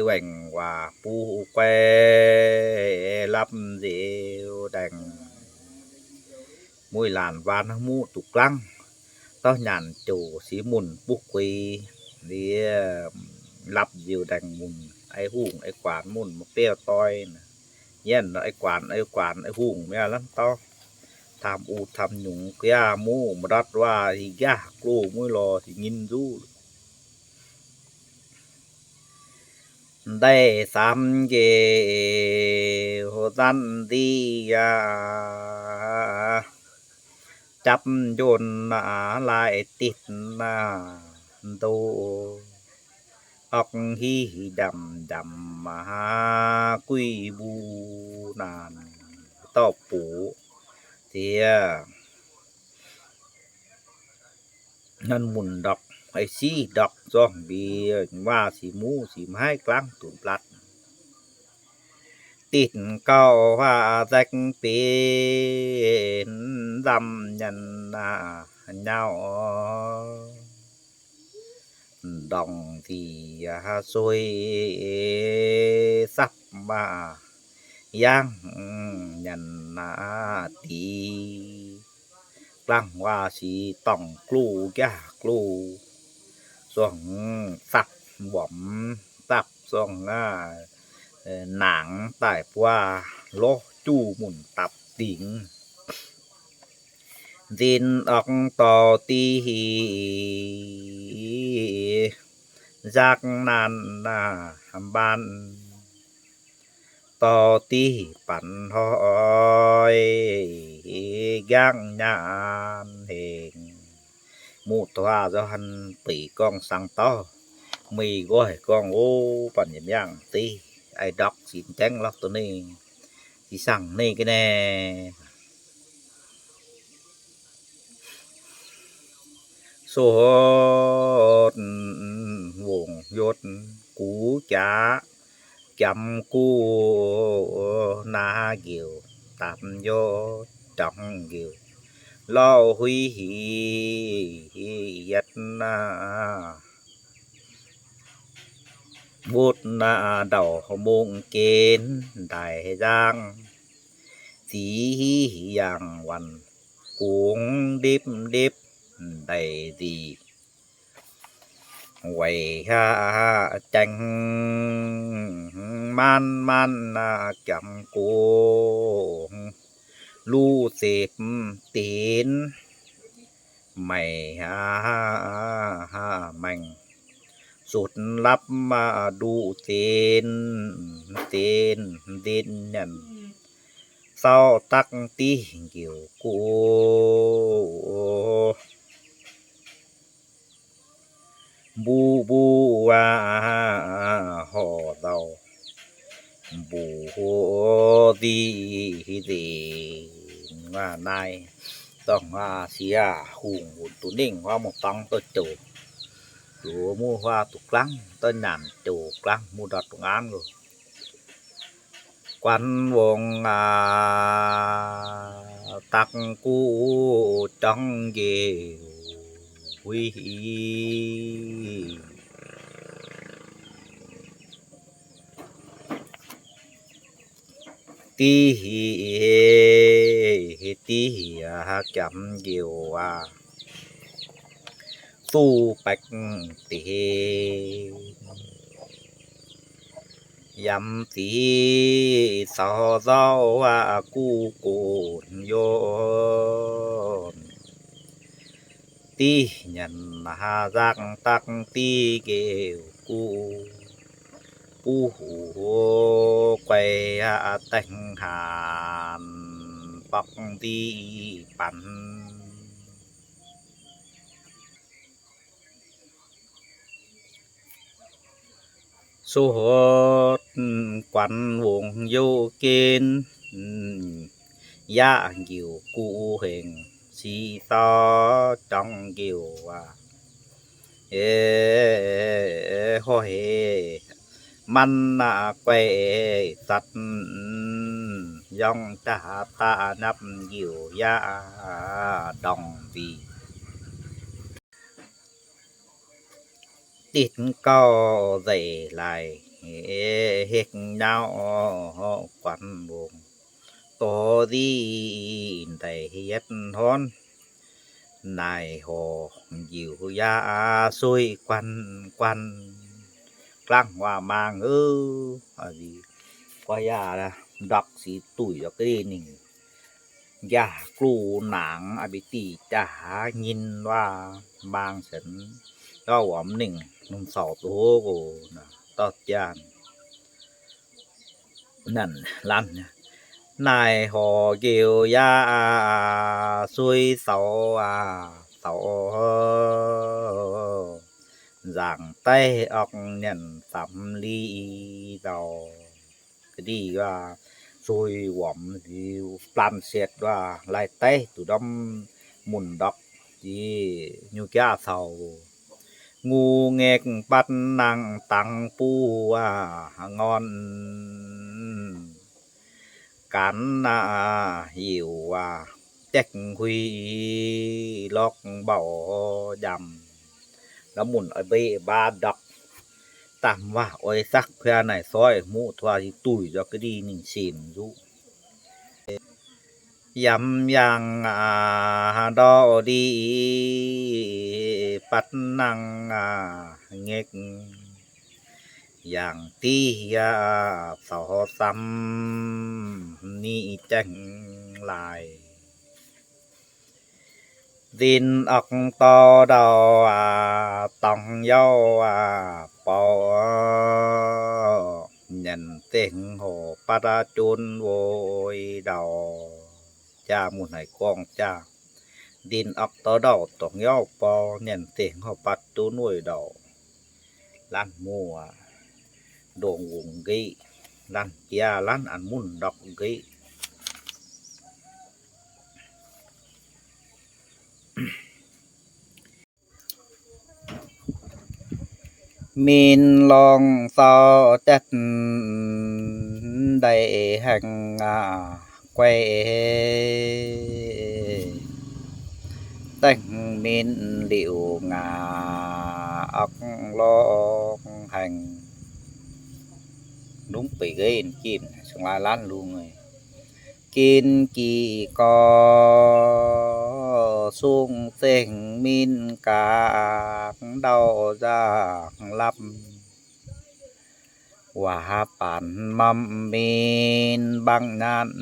waengc waac buv guai, lapv nzeu ndaengc. Muic laanh waan hnangv muv duqv glangv, dauh nyanc jouc se munc buv gueix, ndiev lapv nziu ndaengc munc, ei hungh ei guaanx munc maiv beuv doix. Yienh ei guaanx ei guaanx ei hungh mi'aqv, lamh dauh tham u tham nyungc guiaav muv maiv ndortv waac, se nqaah gloh muiv lorz se nyinh nzuqv. Ndeic samx nqeuc zanc nzic yaac japv njonc aac, laaix ditc aac ndoh, orqv hiv njamc njamc aac, guih mbuo naanc dorh buoz ziex. Nanv munc ndorqc, ei siqv ndorqc zorngh mbienc, waac sic muv sic maiv glangv dunx blatc. Ditc gauh huaac zaeqv benx nzamv nyanc nyauv, ndorngc nzic sueih sapv maac yangh nyanc dic. Glangv waac sic dorngc gluh nqaah gluh, zorngh sapv mbomc, sapv zorngh naangc daaih buaav lorh juv munc dapc dingc. Nzin orqv dorh div nzakv naanc mbaanh, dorh div banc hnoi nqaangv nyaanh hengx. Muv doix nzorng han beic gorngv saang dauh, meih nqoi gorngv, o, banh yietc miangh deix, ai ndorqc sin jaengv lorqc duqv ninh, se saangv ninh ga'naaiv. Sotv wongc yotv gux jaax, jamx guv naav nqeuc, dapc yotv jangx nqeuc, lauh huiv hic yietv aac. Wutv ndau mungh gen ndaix nzangv, ziv hiv yangh waanc gungx ndipv ndipv ndaic nzic, weic haav jaengx maanv maanv jamx gungx, luv zepv dinx maic haav maengx, sutv lapv nduqc zen, zen nzitv nyanc, sauv dakv div nqeuc guv. Mbuv mbuv aac, horc nzauh mbuoqc nzih nzengc. Naaiv dorngh aac, siex hungh wunc duqv ningh huaav mouc dorngx douz-jouc, duqv muv huaav duqv glangv, dorh nyanc jouc glangv muv ndortv duqv ngaanv loh. Guanh wongc aac, dakv guv jangx nqeuc huiv hic. Div, div jaax jomc njoux aac, duqv baeqc deix yaac zic caux nzauv aac guv gunv yonc. Div nyanc aac nzangc daaih div njoux guv, buv huv guaix aac dengh haanz borqv nziv banx. Suv hotv guanx wongc youh gen, yaac njoux guv hengx sic dau jorngx njoux aac. Hoic manv aac guaix zatc, yongh jaax daaih nyapv njoux yaac ndorngc nzic. Ditv gauh nzeic laaix hekv nyauv guanx wongc, dov nziv ndeic yietv hnonv. Naaic horc njoux yaac suiv guanh guanh, glaangv waac maang, guov yaac ndorqc sic duic yaac ga'ndiev ningc, njaah gluh nangx a'biex dic jaax nyinh waac maang cen, yaac wuom ningc, ninh corc zoux oc, dorh jaan. Naaic horc njoux yaac suiv zoux aac, zoux nzaangc daiv orqc nyanc zamx li ndau. Ga'ndiev suiv wuom liuz blaan sietc waac lai daiv duqv ndorm munc ndorqc, nyungc jaav caux ngu ngaekv batv nangh dangx buv aac ngorn, gaanv aac yiuc aac daekv hui lorqc mbauc njaamc, la'munc oix mbeqc mbaa ndorqc. Daaih waac oix zakv kuaaiv naaic soiv muqv tuaac, duic nzorng ga'ndiev ninh simc nzuqv. Yaac yangh aac ndorqc ndiev batv nangh aac ngaekv, yangh div yaac caux samx ni jaeng laaix. Nzin orqc dorh ndau aac dorngx yauv aac bou, nyanc zengh hoc batv junv wuov ndau. Jaa munh haic gorngv jaa. Nzin orqc dorh ndau dorngx yauv bou, nyanc zengh hoc batv junv wuov ndau. Laanh muoz ndongc wungc nqeqv, laanh jaax laanh an munv ndorqc nqeqv. Min lorngh zaux deix ndaic haengh aac guaix, dengh min liuc ngaac orqc lorngh haengh. Lungv beic nqeqv jimh, sung laai laanh lungh. Gin gic gorx sung zengh min gaax ndau nzangc lapv, waac baanc mamv min mbaang nyaanh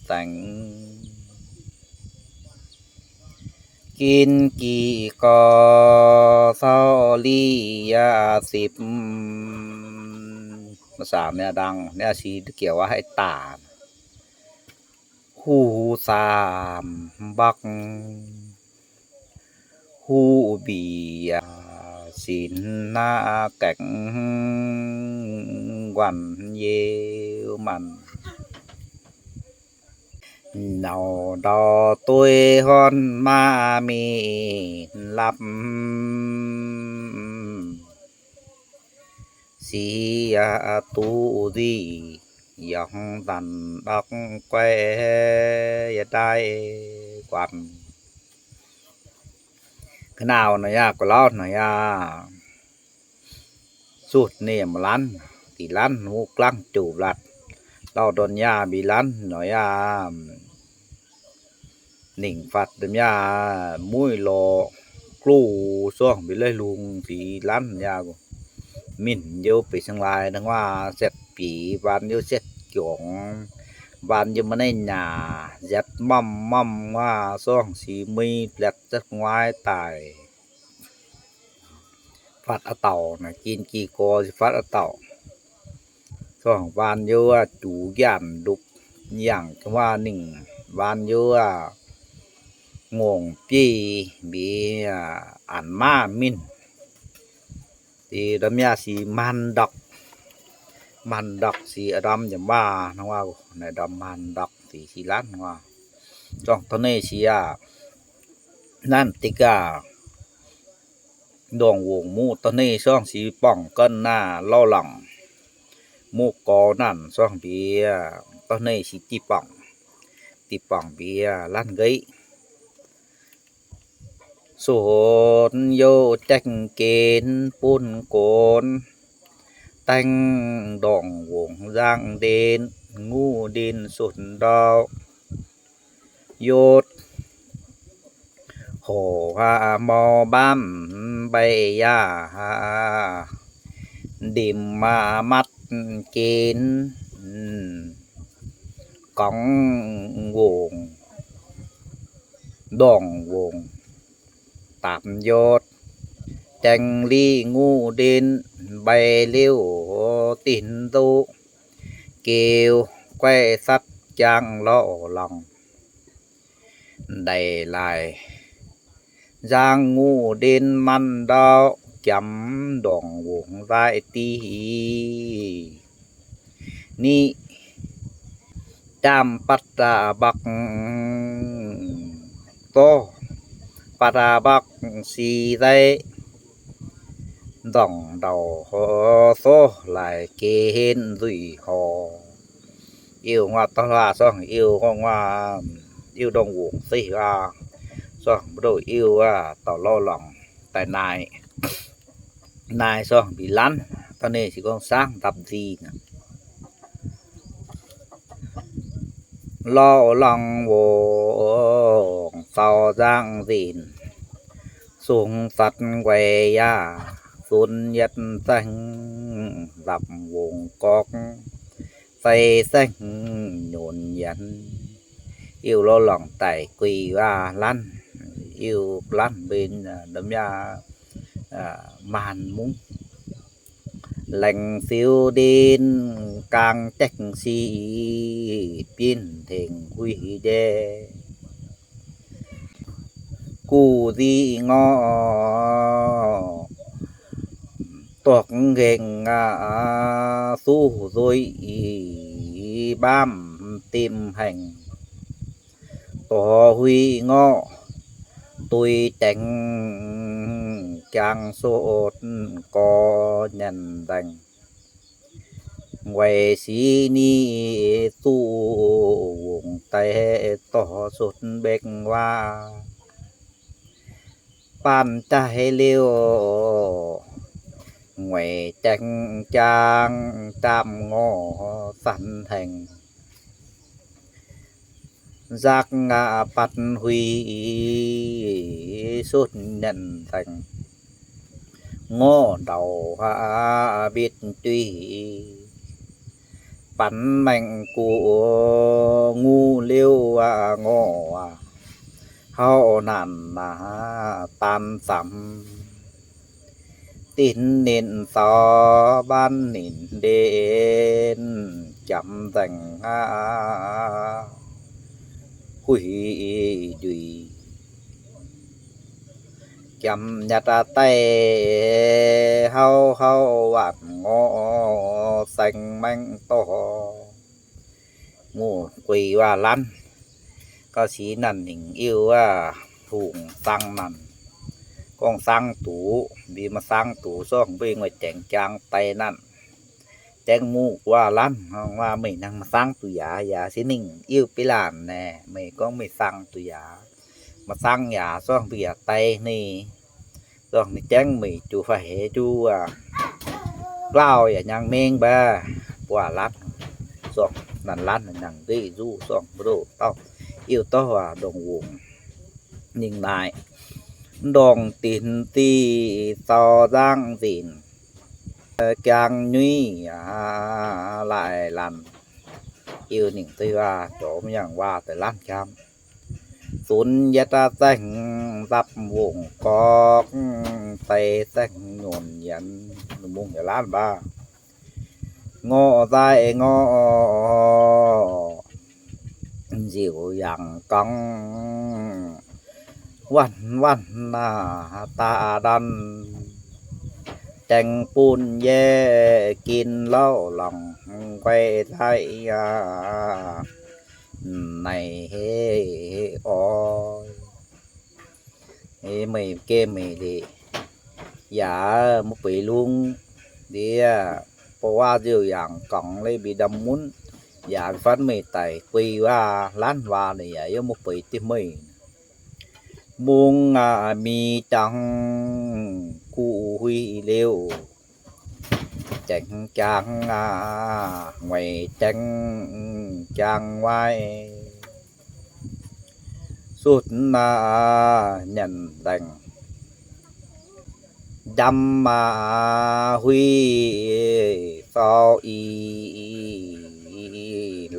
zaengx. Gin gic gorx caux lic yaac zipc, mv saamx mi'aqv, ndangh mi'aqv, si giouc aqv, haih daaih. Huv saamx mbakv, huv mbic yaac sinx naaiv gaengh nquaanh yeu maanc. Nauc ndau dueiv horn maav mingh lapv, sic yaac duqv nzic, yaac nzanc ndortv guaix yaac ndaaih guanh. Ga'naaiv nor yaac, gu'lauv nor yaac, zuqc ninh maaih laanh, deix laanh wuov glaangv jouc latc, Lauh ndorn yaac mbi lanv nor yaac ningc fatv ndorm yaac mueiz lorz gluv zorngh mbi laiv lungh sic lanv yaac mingh youh beic ceng laaix nor nguaah setv bic, mbaanh youh setv giongx, mbaanh youh maaih naaiv nyaah nziatv mamv mamv nguaah zorngh sic mui mbiatc zatv nguaaiv daaih. Fatv a'dauh naaic, gin gi gorx fatv a'dauh. Zorngh mbaanh youh aac, juqc njaanh ndupc yangh gu'nguaaz ningh, mbaanh youh aac, ngongh bieiv mbi aac, anc maiv mingh. Deix ndorm yaac sic maanh ndorqc, maanh ndorqc sic a'ndorm yaac maaih nor, naaic ndorm maanh ndorqc sic, sic lanv nor. Zorngh dorh neiv sic aac, nanv deix gaax, ndongh wongc muqv dorh neiv zorngh sic borngc ganh naaic lauh lorngc. Muqv gorx nanc zorngh mbi dorh neiv sic diqc borngc, diqc borngc mbi lanv nqeiv. Sutv youh daeng genv bun gonx, daeng ndongh wongc nzangv ndenv, nguv ndenv sutv ndau. Yotv horc aac, mau mbaamv mbaiv yaac, ndimc aac, matv genv gorngv wongc, ndongh wongc dapc yotv, daeng liqv nguv ndenv mbaiv liouh dinc ndoqv, geux guaih satv jangx lauh lorngc. Ndaic laaix nzangv nguv ndenv manv ndau, jangx ndongh wongc nzaaih diqv. Niqv jaamv batv aac mbakv zorqv, batv aac mbakv sic nzaiv, nzorngc ndauc zorqv laaix geh henv nzuih horc. Iu nguaaz dorh hlaax zorngh iu nguaaz, iu ndongh wongc zeiv aac, zorngh mbu'ndongx iu aac, dauh lauh lorngc daaih naaic, naaic zorngh mbi lanv, dorh neiv sic gorngv saangv ndapv nzih. Lauh lorngc wongc zaux nzangv nzinc, sung fatv nquaix yaac zunc yietv zaengv, nzapc wongc gorqv zai zaengv nyonc yienx. Iu lauh lorngc daic guix waac lanv, iu lanv mbenc ndorm yaac maanh mungv. Laengz ziux ndenv gaang jaekv sic, binc tengx huih njae. Guv nziqc ngorc dorh nqengc aqv, suv nzuih mbaamv dimh haengh. Dorh huih ngorc duih daengx, jangx sotv gorx nyanc nzaengc. Weic sic niv zuqc wongc daaih dorh sutv mbekv waac. Baanh jaaix liouh ngueic jaeng jaang, jaamv ngorc zanc haengh. Nzakv aqv, batv huih sutv nyanc nzaengc. Ngorc ndauc aqv, mbitv juiv banx maengx guv, nguv liouh aqv ngorc aqv, hauv nanc aqv daan zamx. Dinc ninh zaux mbaanv ninh ndenv, jamx nzaengc aqv, huih njuih. Jamx nyatv daaih hauv hauv waanc ngorc saeng maengx dorh. Muoz guix waac lanv. Gauh sic nanc ningc iu aac, hungh zaang nanc. Gorngv zaang duqv, mbi maaih zaang duqv, zorqv mbuo nguaaic jaengx jaang daaih nanc. Jaengv muoz waac lanv, waac meih hnangv maaih zaang duqv yaac, yaac se ningc iu bilanc naaic, meih gorngv meih zaang duqv yaac. Maaih zaang yaac zorqv mbuo yaac daaih ninh. Zorqv ninh jaengv meih juqv fai heix juqv aac. Glaauh yaac hnyangx mengh mbaeqc, buatc latv. Zorqv Naanc laanh nangc nqeqv nzuqv sorng mbu'ndongx dauh, iu-douh waac ndongc wungc. Ninh naaic, ndongc dinc diqc zaux nzangv-nzinc, jangx nyuiv laaih laanh. Iu ningc deix waac, jomc yangh waac deix laanh jangx. Zunc yietc zaeng nzapc wongc gorqv, deix zaeng nyonc yienx, mungh yietc laanh mbaah. Ngorc nzaaih ngorc nziouc yangh gorngv, wanh wanh naaic daaih ndanc, dengx bun yie gin lauh longc guai nzaaih yaac naaic heh oix. Meih geh meih lic, yaac muv beix lungv. Ndiev bou waav nziouc yangh gorngv leiz mbi ndamv munv, yaac fatv meih daic guei waac laanh waac naaic yaac yiem muv beix dieh meih. Mungh aac mingh jangx guv huih liouh, jangx jangx aac, nguaix jangx jangx waaic. Sutv aac, nyanc ndaengc, njamv aac, huih zaux i,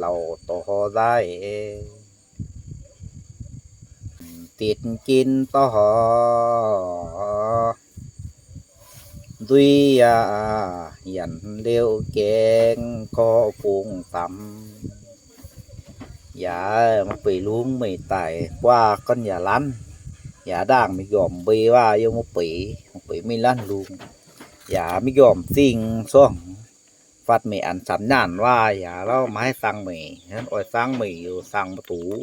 lauh dorh nzaaih, ditc jin dorh nzuih aac, yienc liouh gaengh gorqv bungx zamx. Yaac muv beix lungv meih daic guaav gorn yaac laanh, yaac ndaangc mingh njormh mbeix waac yiem muv beix, muv beix mingh laanh lungh, yaac mingh njormh zingh sorng, fatv meih an camv nyaanh waac yaac lauh maiv haih zangx meih, oix zangx meih yaac zangx maiv duqv.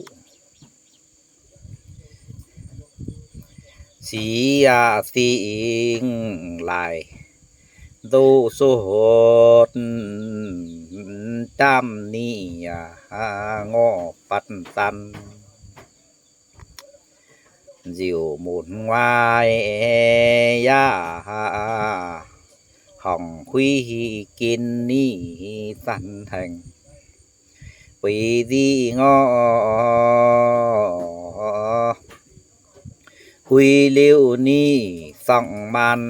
Sic yaac singx laaix ndoqv sotv, jaamv ni yaac ngorc batv zanc. Nziouc munx nguaaic yaac horngc huih gin ni zanc haengh. Beix nziqc ngorc huih liouh ni sorng maanc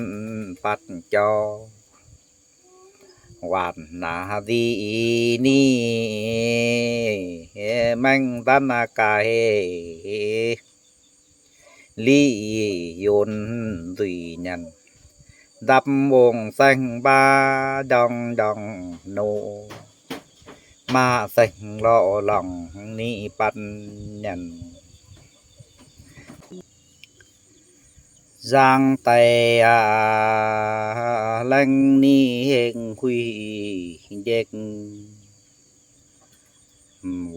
batv jauv. Waanc naaic nziqc ni maengh ndanv gaaix liqc yonc nzuih nyanc, ndapv wongh saeng-mbaav njorngv njorngv noqc, maaih saeng-lorqc lorngc ni batv nyanc. Nzang daic aac, laengz ni hengx huih njekv,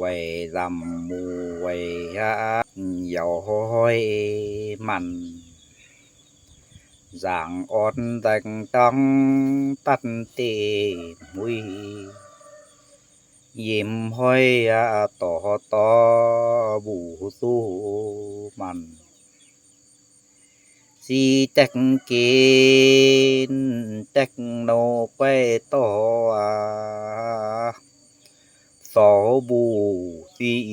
weic nzamc muc weic aqv, yaac hoic maanc. Nzaangc orn nzaengc dorngx datv deic huih, yiem hoic aqv, dorh dorh mbuc duqv maanc. Sic daekv gen daekv noqc guaix dorh aac, sorc mbuc sic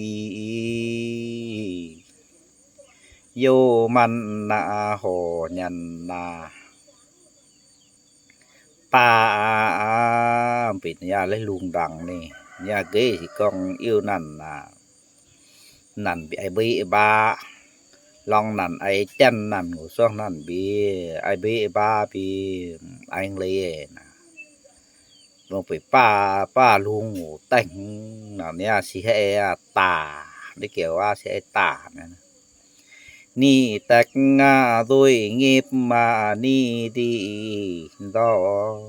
youh maanc aac, horc nyanc aac. Daaih aac, mbenc yaac laih lungh ndaangc ninh yaac nqeiv gorngv, iu naanc aac, naanc mbi ai mbeqv mbaa, lorngh naanc ai janx, naanc ngux suangv naanc mbi ai mbeqv mbaa mbi aengx leiz naaic. Longc beic baav, baav lungh ngux daengh naaic, ninh yaac se haih daaih, ninh gauh aac se haih daaih. Ni daekv aac, nzuih nyipv aac, ni ndiqc ndorh,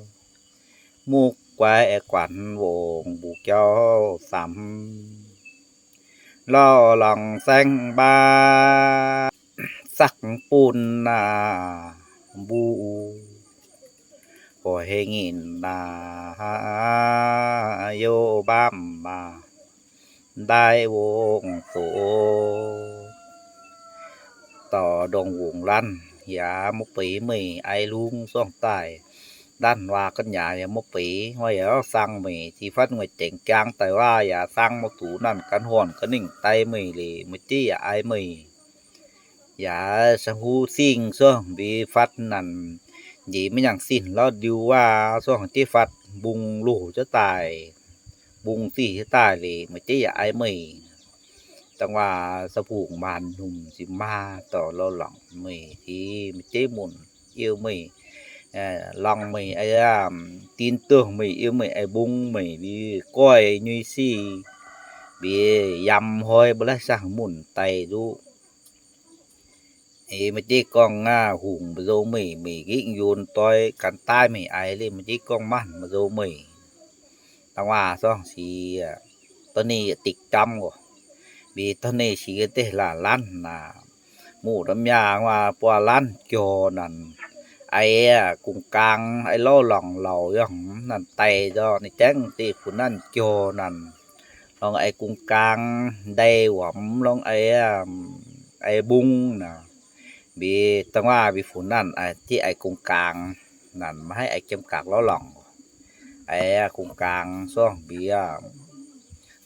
mukv guaix guanc wongc mbuc jauv samx. Lorh lorngc saeng-mbaav sakv bun aac mbuo, oix hei nyinc aac, youh mbaamv aac, ndaaih wongc zoqc. Dorh ndongh wungc lanv yaac muv beix meih ai lungh zorngh daaih, Laanh waac ga'nyaaic yaac maiv beiz, waac yaac sang meih, ti fatv nguaaic jengx jaang daaih waac yaac sang maiv zuqc naanh gan horngc ga'ningh dai meih liuz, meih jeiv yaac ai meih. Yaac sangx huv singh suangv mbi fatv naanc njiec maiv nyaangc sinh lorz ndiu waac suangv jeiv fatv mbung loh jienv daaih, mbung zih jienv daaih liuz, meih jeiv yaac ai meih. Dangh waac sa bungx maanc hnyunc ziqc maa dorh lorz lorngc meih, ti meih jeiv munc ieu meih, lorngc meih, din duqv meih ieu meih, ai mbung meih, mbi goiv nyui sic, mbi yamv hnoi mbuo laih sangx munc daaih nduqv. Eix meih jeiv gorngv aav, hungx mbu'nzou meih, meih gengh yonx doix gan daaih meih aiz liuz, meih jeiv gorngv maanh mbu'nzou meih. Dangh waac suangv sic, dorh ninh yietc dikc gamv oc. Mbi dorh ninh sic deix laanh laanh naaic, muqv domh myaah waac buatc laanh jorh naanc, aiz gong gaang, aiz lorz lorngc lauc yangh naanc daic nzorng, ninh jangv deix funx naanc jorh naanc, longc aiz gong gaang ndai wuomx, longc aiz, aiz mbung naaic. Mbi dangh waac mbi funx naanc jeiv aiz gong gaang naanc, maiv haih aiz jiemv gaax lorz lorngc. Aiz gong gaang suangv mbi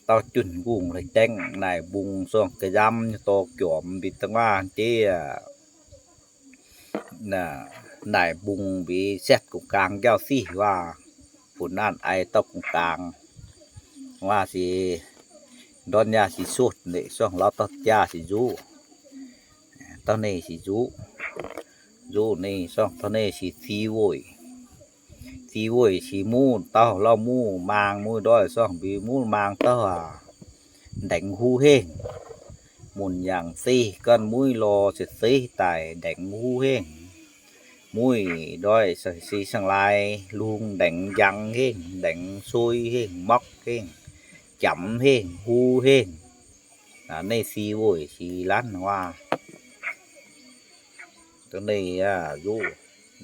dauh junh nqungh la'jangv naaic mbung suangv ga'nzamv nyei dorh juomx mbi dangh waac jeiv naaic mbung mbi setv gong gaang njaaux sic waac, funx naanc aiz dauh gong gaang. Waac sic ndorn yaac sic sutv ndeqc suangv lorz dauh jaax sic nzuqv. Dauh ninh sic nzuqv, nzuqv ninh suangv dauh ninh sic zic weic. Zic weic sic muv dauh lauh muv maang muv ndoih suangv mbi muv maang dauh aac, ndengx huv hengh. Munc yangh zeiv ganh muiv lorz ziepc zeiv daaih ndengx huv hengh. Muiv ndoih se sangx laaix lungh ndengx njang hengh, ndengx sui hengh, mokv hengh, jamx hengh, huv hengh. Ninh sic weic sic laanh waac. Dongh ninh aac nzuqv,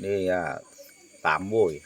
ninh aac daamx weic.